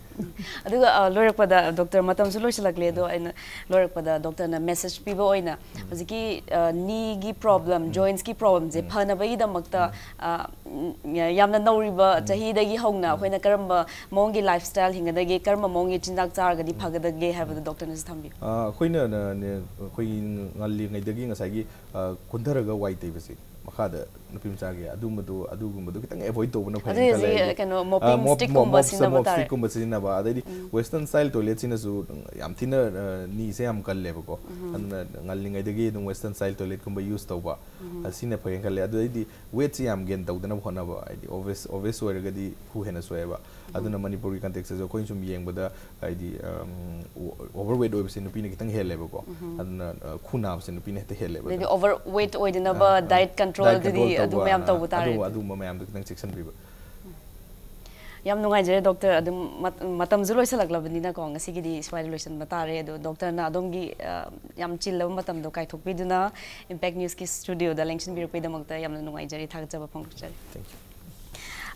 ꯑꯗꯨꯒ, ꯑ, ꯂꯣꯏꯔꯛꯄꯗ, ꯗꯣꯛꯇꯔ, ꯃꯇꯝꯁꯨ ꯂꯣꯏꯁꯤꯜꯂꯛꯂꯦ, ꯑꯗꯣ ꯑꯩꯅ ꯂꯣꯏꯔꯛꯄꯗ ꯗꯣꯛꯇꯔꯅ ꯃꯦꯁꯦꯖ ꯄꯤꯕ ꯑꯣꯏꯅ ꯍꯧꯖꯤꯛꯀꯤ, ꯑ, ꯅꯤꯒꯤ ꯄ꯭ꯔꯣꯕ꯭ꯂꯦꯝ, ꯖꯣꯏꯟꯁꯀꯤ ꯄ꯭ꯔꯣꯕ꯭ꯂꯦꯝꯁꯦ ꯐꯅꯕꯒꯤꯗꯃꯛꯇ, ꯑ, ꯎꯝ, ꯌꯥꯝꯅ ꯅꯧꯔꯤꯕ ꯆꯍꯤꯗꯒꯤ ꯍꯧꯅ ꯑꯩꯈꯣꯏꯅ ꯀꯔꯝꯕ ꯃꯑꯣꯡꯒꯤ ꯂꯥꯏꯐ ꯁ꯭ꯇꯥꯏꯜ ꯍꯤꯡꯒꯗꯒꯦ, ꯀꯔꯝꯕ ꯃꯑꯣꯡꯒꯤ ꯆꯤꯟꯖꯥꯛ ꯆꯥꯔꯒꯗꯤ ꯐꯒꯗꯒꯦ ꯍꯥꯏꯕꯗꯣ ꯗꯣꯛꯇꯔꯅꯁꯨ ꯊꯝꯕꯤꯌꯨ꯫ ꯑ, ꯑꯩꯈꯣꯏꯅ, ꯅ-, ꯅ-, ꯑꯩꯈꯣꯏꯒꯤ ꯉꯜꯂꯤꯉꯩꯗꯒꯤ ꯉꯁꯥꯏꯒꯤ, ꯑ, ꯀꯨꯟꯊꯔꯒ ꯋꯥꯏ ꯇꯩꯕꯁꯦ ꯃꯈꯥꯗ ꯅꯨꯄꯤ ꯃꯆꯥꯒꯤ ꯑꯗꯨꯝꯕꯗꯣ, ꯑꯗꯨꯒꯨꯝꯕꯗꯣ ꯈꯤꯇꯪ ꯑꯦꯚꯣꯏꯗ ꯇꯧꯕꯅ ꯐꯩ ꯑꯗꯨꯗꯤ ꯈꯜꯂꯦ ꯍꯧꯖꯤꯛ ꯑꯩꯗꯤ꯫ ꯀꯩꯅꯣ, ꯃꯣꯞꯄꯤꯡ ꯃꯣꯞ-, ꯁ꯭ꯇꯤꯛꯀꯨꯝꯕ ꯃꯣꯞ-, ꯁꯤꯖꯤꯟꯅꯕ ꯃꯣꯞ ꯇꯥꯔꯦ꯫ ꯁ꯭ꯇꯤꯛꯀꯨꯝꯕ ꯁꯤꯖꯤꯟꯅꯕ, ꯑꯗꯩꯗꯤ ꯋꯦꯁꯇꯔꯟ ꯁ꯭ꯇꯥꯏꯜ ꯇꯣꯏꯂꯦꯠꯁꯤꯅꯁꯨ ꯌꯥꯝ ꯊꯤꯅ, ꯑ, ꯅꯤꯁꯦ ꯌꯥꯝ ꯀꯜꯂꯦꯕꯀꯣ꯫ ꯑꯗꯨꯅ ꯉꯜꯂꯤꯉꯩꯗꯒꯤ ꯑꯗꯨꯝ ꯋꯦꯁꯇꯔꯟ ꯁ꯭ꯇꯥꯏꯜ ꯇꯣꯏꯂꯦꯠꯀꯨꯝꯕ ꯌꯨꯁ ꯇꯧꯕ, ꯑ, ꯁꯤꯅ ꯐꯩꯌꯦꯅ ꯈꯜꯂꯦ꯫ ꯑꯗꯨꯗꯩꯗꯤ ꯋꯦꯠꯁꯤ ꯌꯥꯝ ꯒꯦꯟ ꯇꯧꯗꯅꯕ ꯍꯣꯠꯅꯕ, ꯍꯥꯏꯗꯤ ꯑꯣꯕꯦꯁ, ꯑꯣꯕꯦꯁ ꯑꯣꯏꯔꯒꯗꯤ ꯈꯨ ꯍꯦꯟꯅ ꯁꯣꯛꯑꯦꯕ꯫ ꯑꯗꯨꯅ ꯃꯅꯤꯄꯨꯔꯒꯤ ꯀꯟꯇꯦꯛꯁꯇꯁꯨ ꯑꯩꯈꯣꯏꯅ ꯁꯨꯝ ꯌꯦꯡꯕꯗ, ꯍꯥꯏꯗꯤ, ꯑꯝ, ꯑꯣ-, ꯑꯣꯚꯔ ꯋꯦꯠ ꯑꯣꯏꯕꯁꯦ ꯅꯨꯄꯤꯅ ꯈꯤꯇꯪ ꯍꯦꯜꯂꯦꯕꯀꯣ꯫ ꯑꯗꯨꯅ, ꯑ, ꯈꯨ ꯅꯥꯕꯁꯦ ꯅꯨꯄꯤꯅ ꯍꯦꯛꯇ ꯍꯦꯜꯂꯦꯕ ꯑꯗꯩꯗꯤ ꯑꯗꯨꯅ꯫ ꯑꯣꯚꯔ ꯋꯦꯠ ꯑꯣꯏꯗꯅꯕ ꯑ, ꯑ, ꯗꯥꯏꯠ ꯀꯟꯇ꯭ꯔꯣꯜ ꯗꯥꯏꯠ ꯑꯗꯨꯗꯤ ꯀꯟꯇ꯭ꯔꯣꯜ ꯑꯗꯨ ꯇꯧꯕ, ꯃꯌꯥꯝ ꯑ, ꯇꯧꯕ ꯇꯥꯔꯦ ꯑꯗꯨ-, ꯑꯗꯨꯗꯤ꯫ ꯑꯗꯨꯒꯨꯝꯕ ꯃꯌꯥꯝꯗꯣ ꯈꯤꯇꯪ ꯆꯦꯛꯁꯤꯟꯕꯤꯕ꯫ ꯌꯥꯝ ꯅꯨꯡꯉꯥꯏꯖꯔꯦ ꯗꯣꯛꯇꯔ, ꯑꯗꯨꯝ ꯃꯠ-, ꯃꯇꯝꯁꯨ ꯂꯣꯏꯁꯤꯜꯂꯛꯂꯕꯅꯤꯅꯀꯣ, ꯉꯁꯤꯒꯤꯗꯤ ꯁ꯭ꯋꯥꯏꯗ ꯂꯣꯏꯁꯤꯟꯕ ꯇꯥꯔꯦ꯫ ꯑꯗꯣ ꯗꯣꯛꯇꯔꯅ ꯑꯗꯣꯝꯒꯤ, ꯑ, ꯌꯥꯝ ꯆꯤꯜꯂꯕ ꯃꯇꯝꯗꯣ ꯀꯥꯏꯊꯣꯛꯄꯤꯗꯨꯅ ꯏꯝꯄꯦꯛ ꯅ꯭ꯌꯨꯁꯀꯤ ꯁ꯭ꯇꯨꯗꯤꯑꯣꯗ ꯂꯦꯡꯁꯤꯟꯕꯤꯔꯛꯄꯒꯤꯗꯃꯛꯇ ꯌꯥꯝꯅ ꯅꯨꯡꯉꯥꯏꯖꯔꯤ, ꯊꯥꯒꯠꯆꯕ ꯐꯣꯡꯗꯣꯛꯆꯔꯤ꯫ Thank you.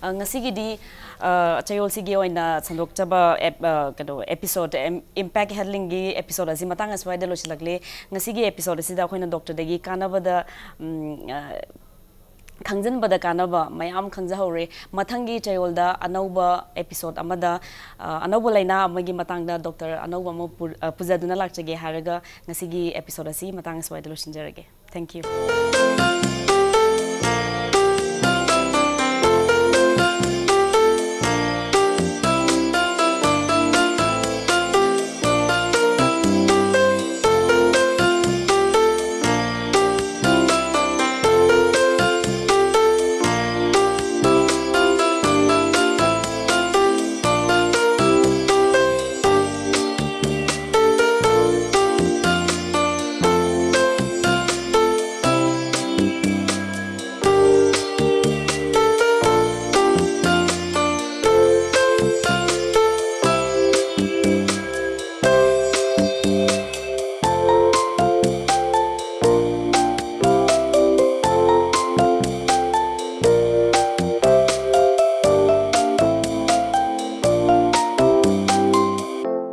ꯑ, ꯉꯁꯤꯒꯤꯗꯤ, ꯑ, ꯆꯌꯣꯜꯁꯤꯒꯤ ꯑꯣꯏꯅ ꯁꯟꯗꯣꯛꯆꯕ ꯑꯦꯞ-, ꯑ, ꯀꯩꯅꯣ, ꯑꯦꯄꯤꯁꯣꯗ, ꯑꯦꯝ-, ꯏꯝꯄꯦꯛ ꯍꯦꯜꯊ ꯂꯤꯡꯒꯤ ꯑꯦꯄꯤꯁꯣꯗ ꯑꯁꯤ ꯃꯇꯥꯡ ꯑꯁ꯭ꯋꯥꯏꯗ ꯂꯣꯏꯁꯤꯜꯂꯛꯂꯦ꯫ ꯉꯁꯤꯒꯤ ꯑꯦꯄꯤꯁꯣꯗ ꯑꯁꯤꯗ ꯑꯩꯈꯣꯏꯅ ꯗꯣꯛꯇꯔꯗꯒꯤ ꯀꯥꯟꯅꯕꯗ, ꯎꯝ, ꯑ, ꯈꯪꯖꯤꯟꯕꯗ ꯀꯥꯟꯅꯕ ꯃꯌꯥꯝ ꯈꯪꯖꯍꯧꯔꯦ꯫ ꯃꯊꯪꯒꯤ ꯆꯌꯣꯜꯗ ꯑꯅꯧꯕ ꯑꯦꯄꯤꯁꯣꯗ ꯑꯃꯗ, ꯑ, ꯑꯅꯧꯕ ꯂꯥꯏꯅꯥ ꯑꯃꯒꯤ ꯃꯇꯥꯡꯗ ꯗꯣꯛꯇꯔ ꯑꯅꯧꯕ ꯑꯃ ꯄꯨ-, ꯑ, ꯄꯨꯖꯗꯨꯅ ꯂꯥꯛꯆꯒꯦ ꯍꯥꯏꯔꯒ ꯉꯁꯤꯒꯤ ꯑꯦꯄꯤꯁꯣꯗ ꯑꯁꯤ ꯃꯇꯥꯡ ꯑꯁ꯭ꯋꯥꯏꯗ ꯂꯣꯏꯁꯤꯟꯖꯔꯒꯦ꯫ Thank you.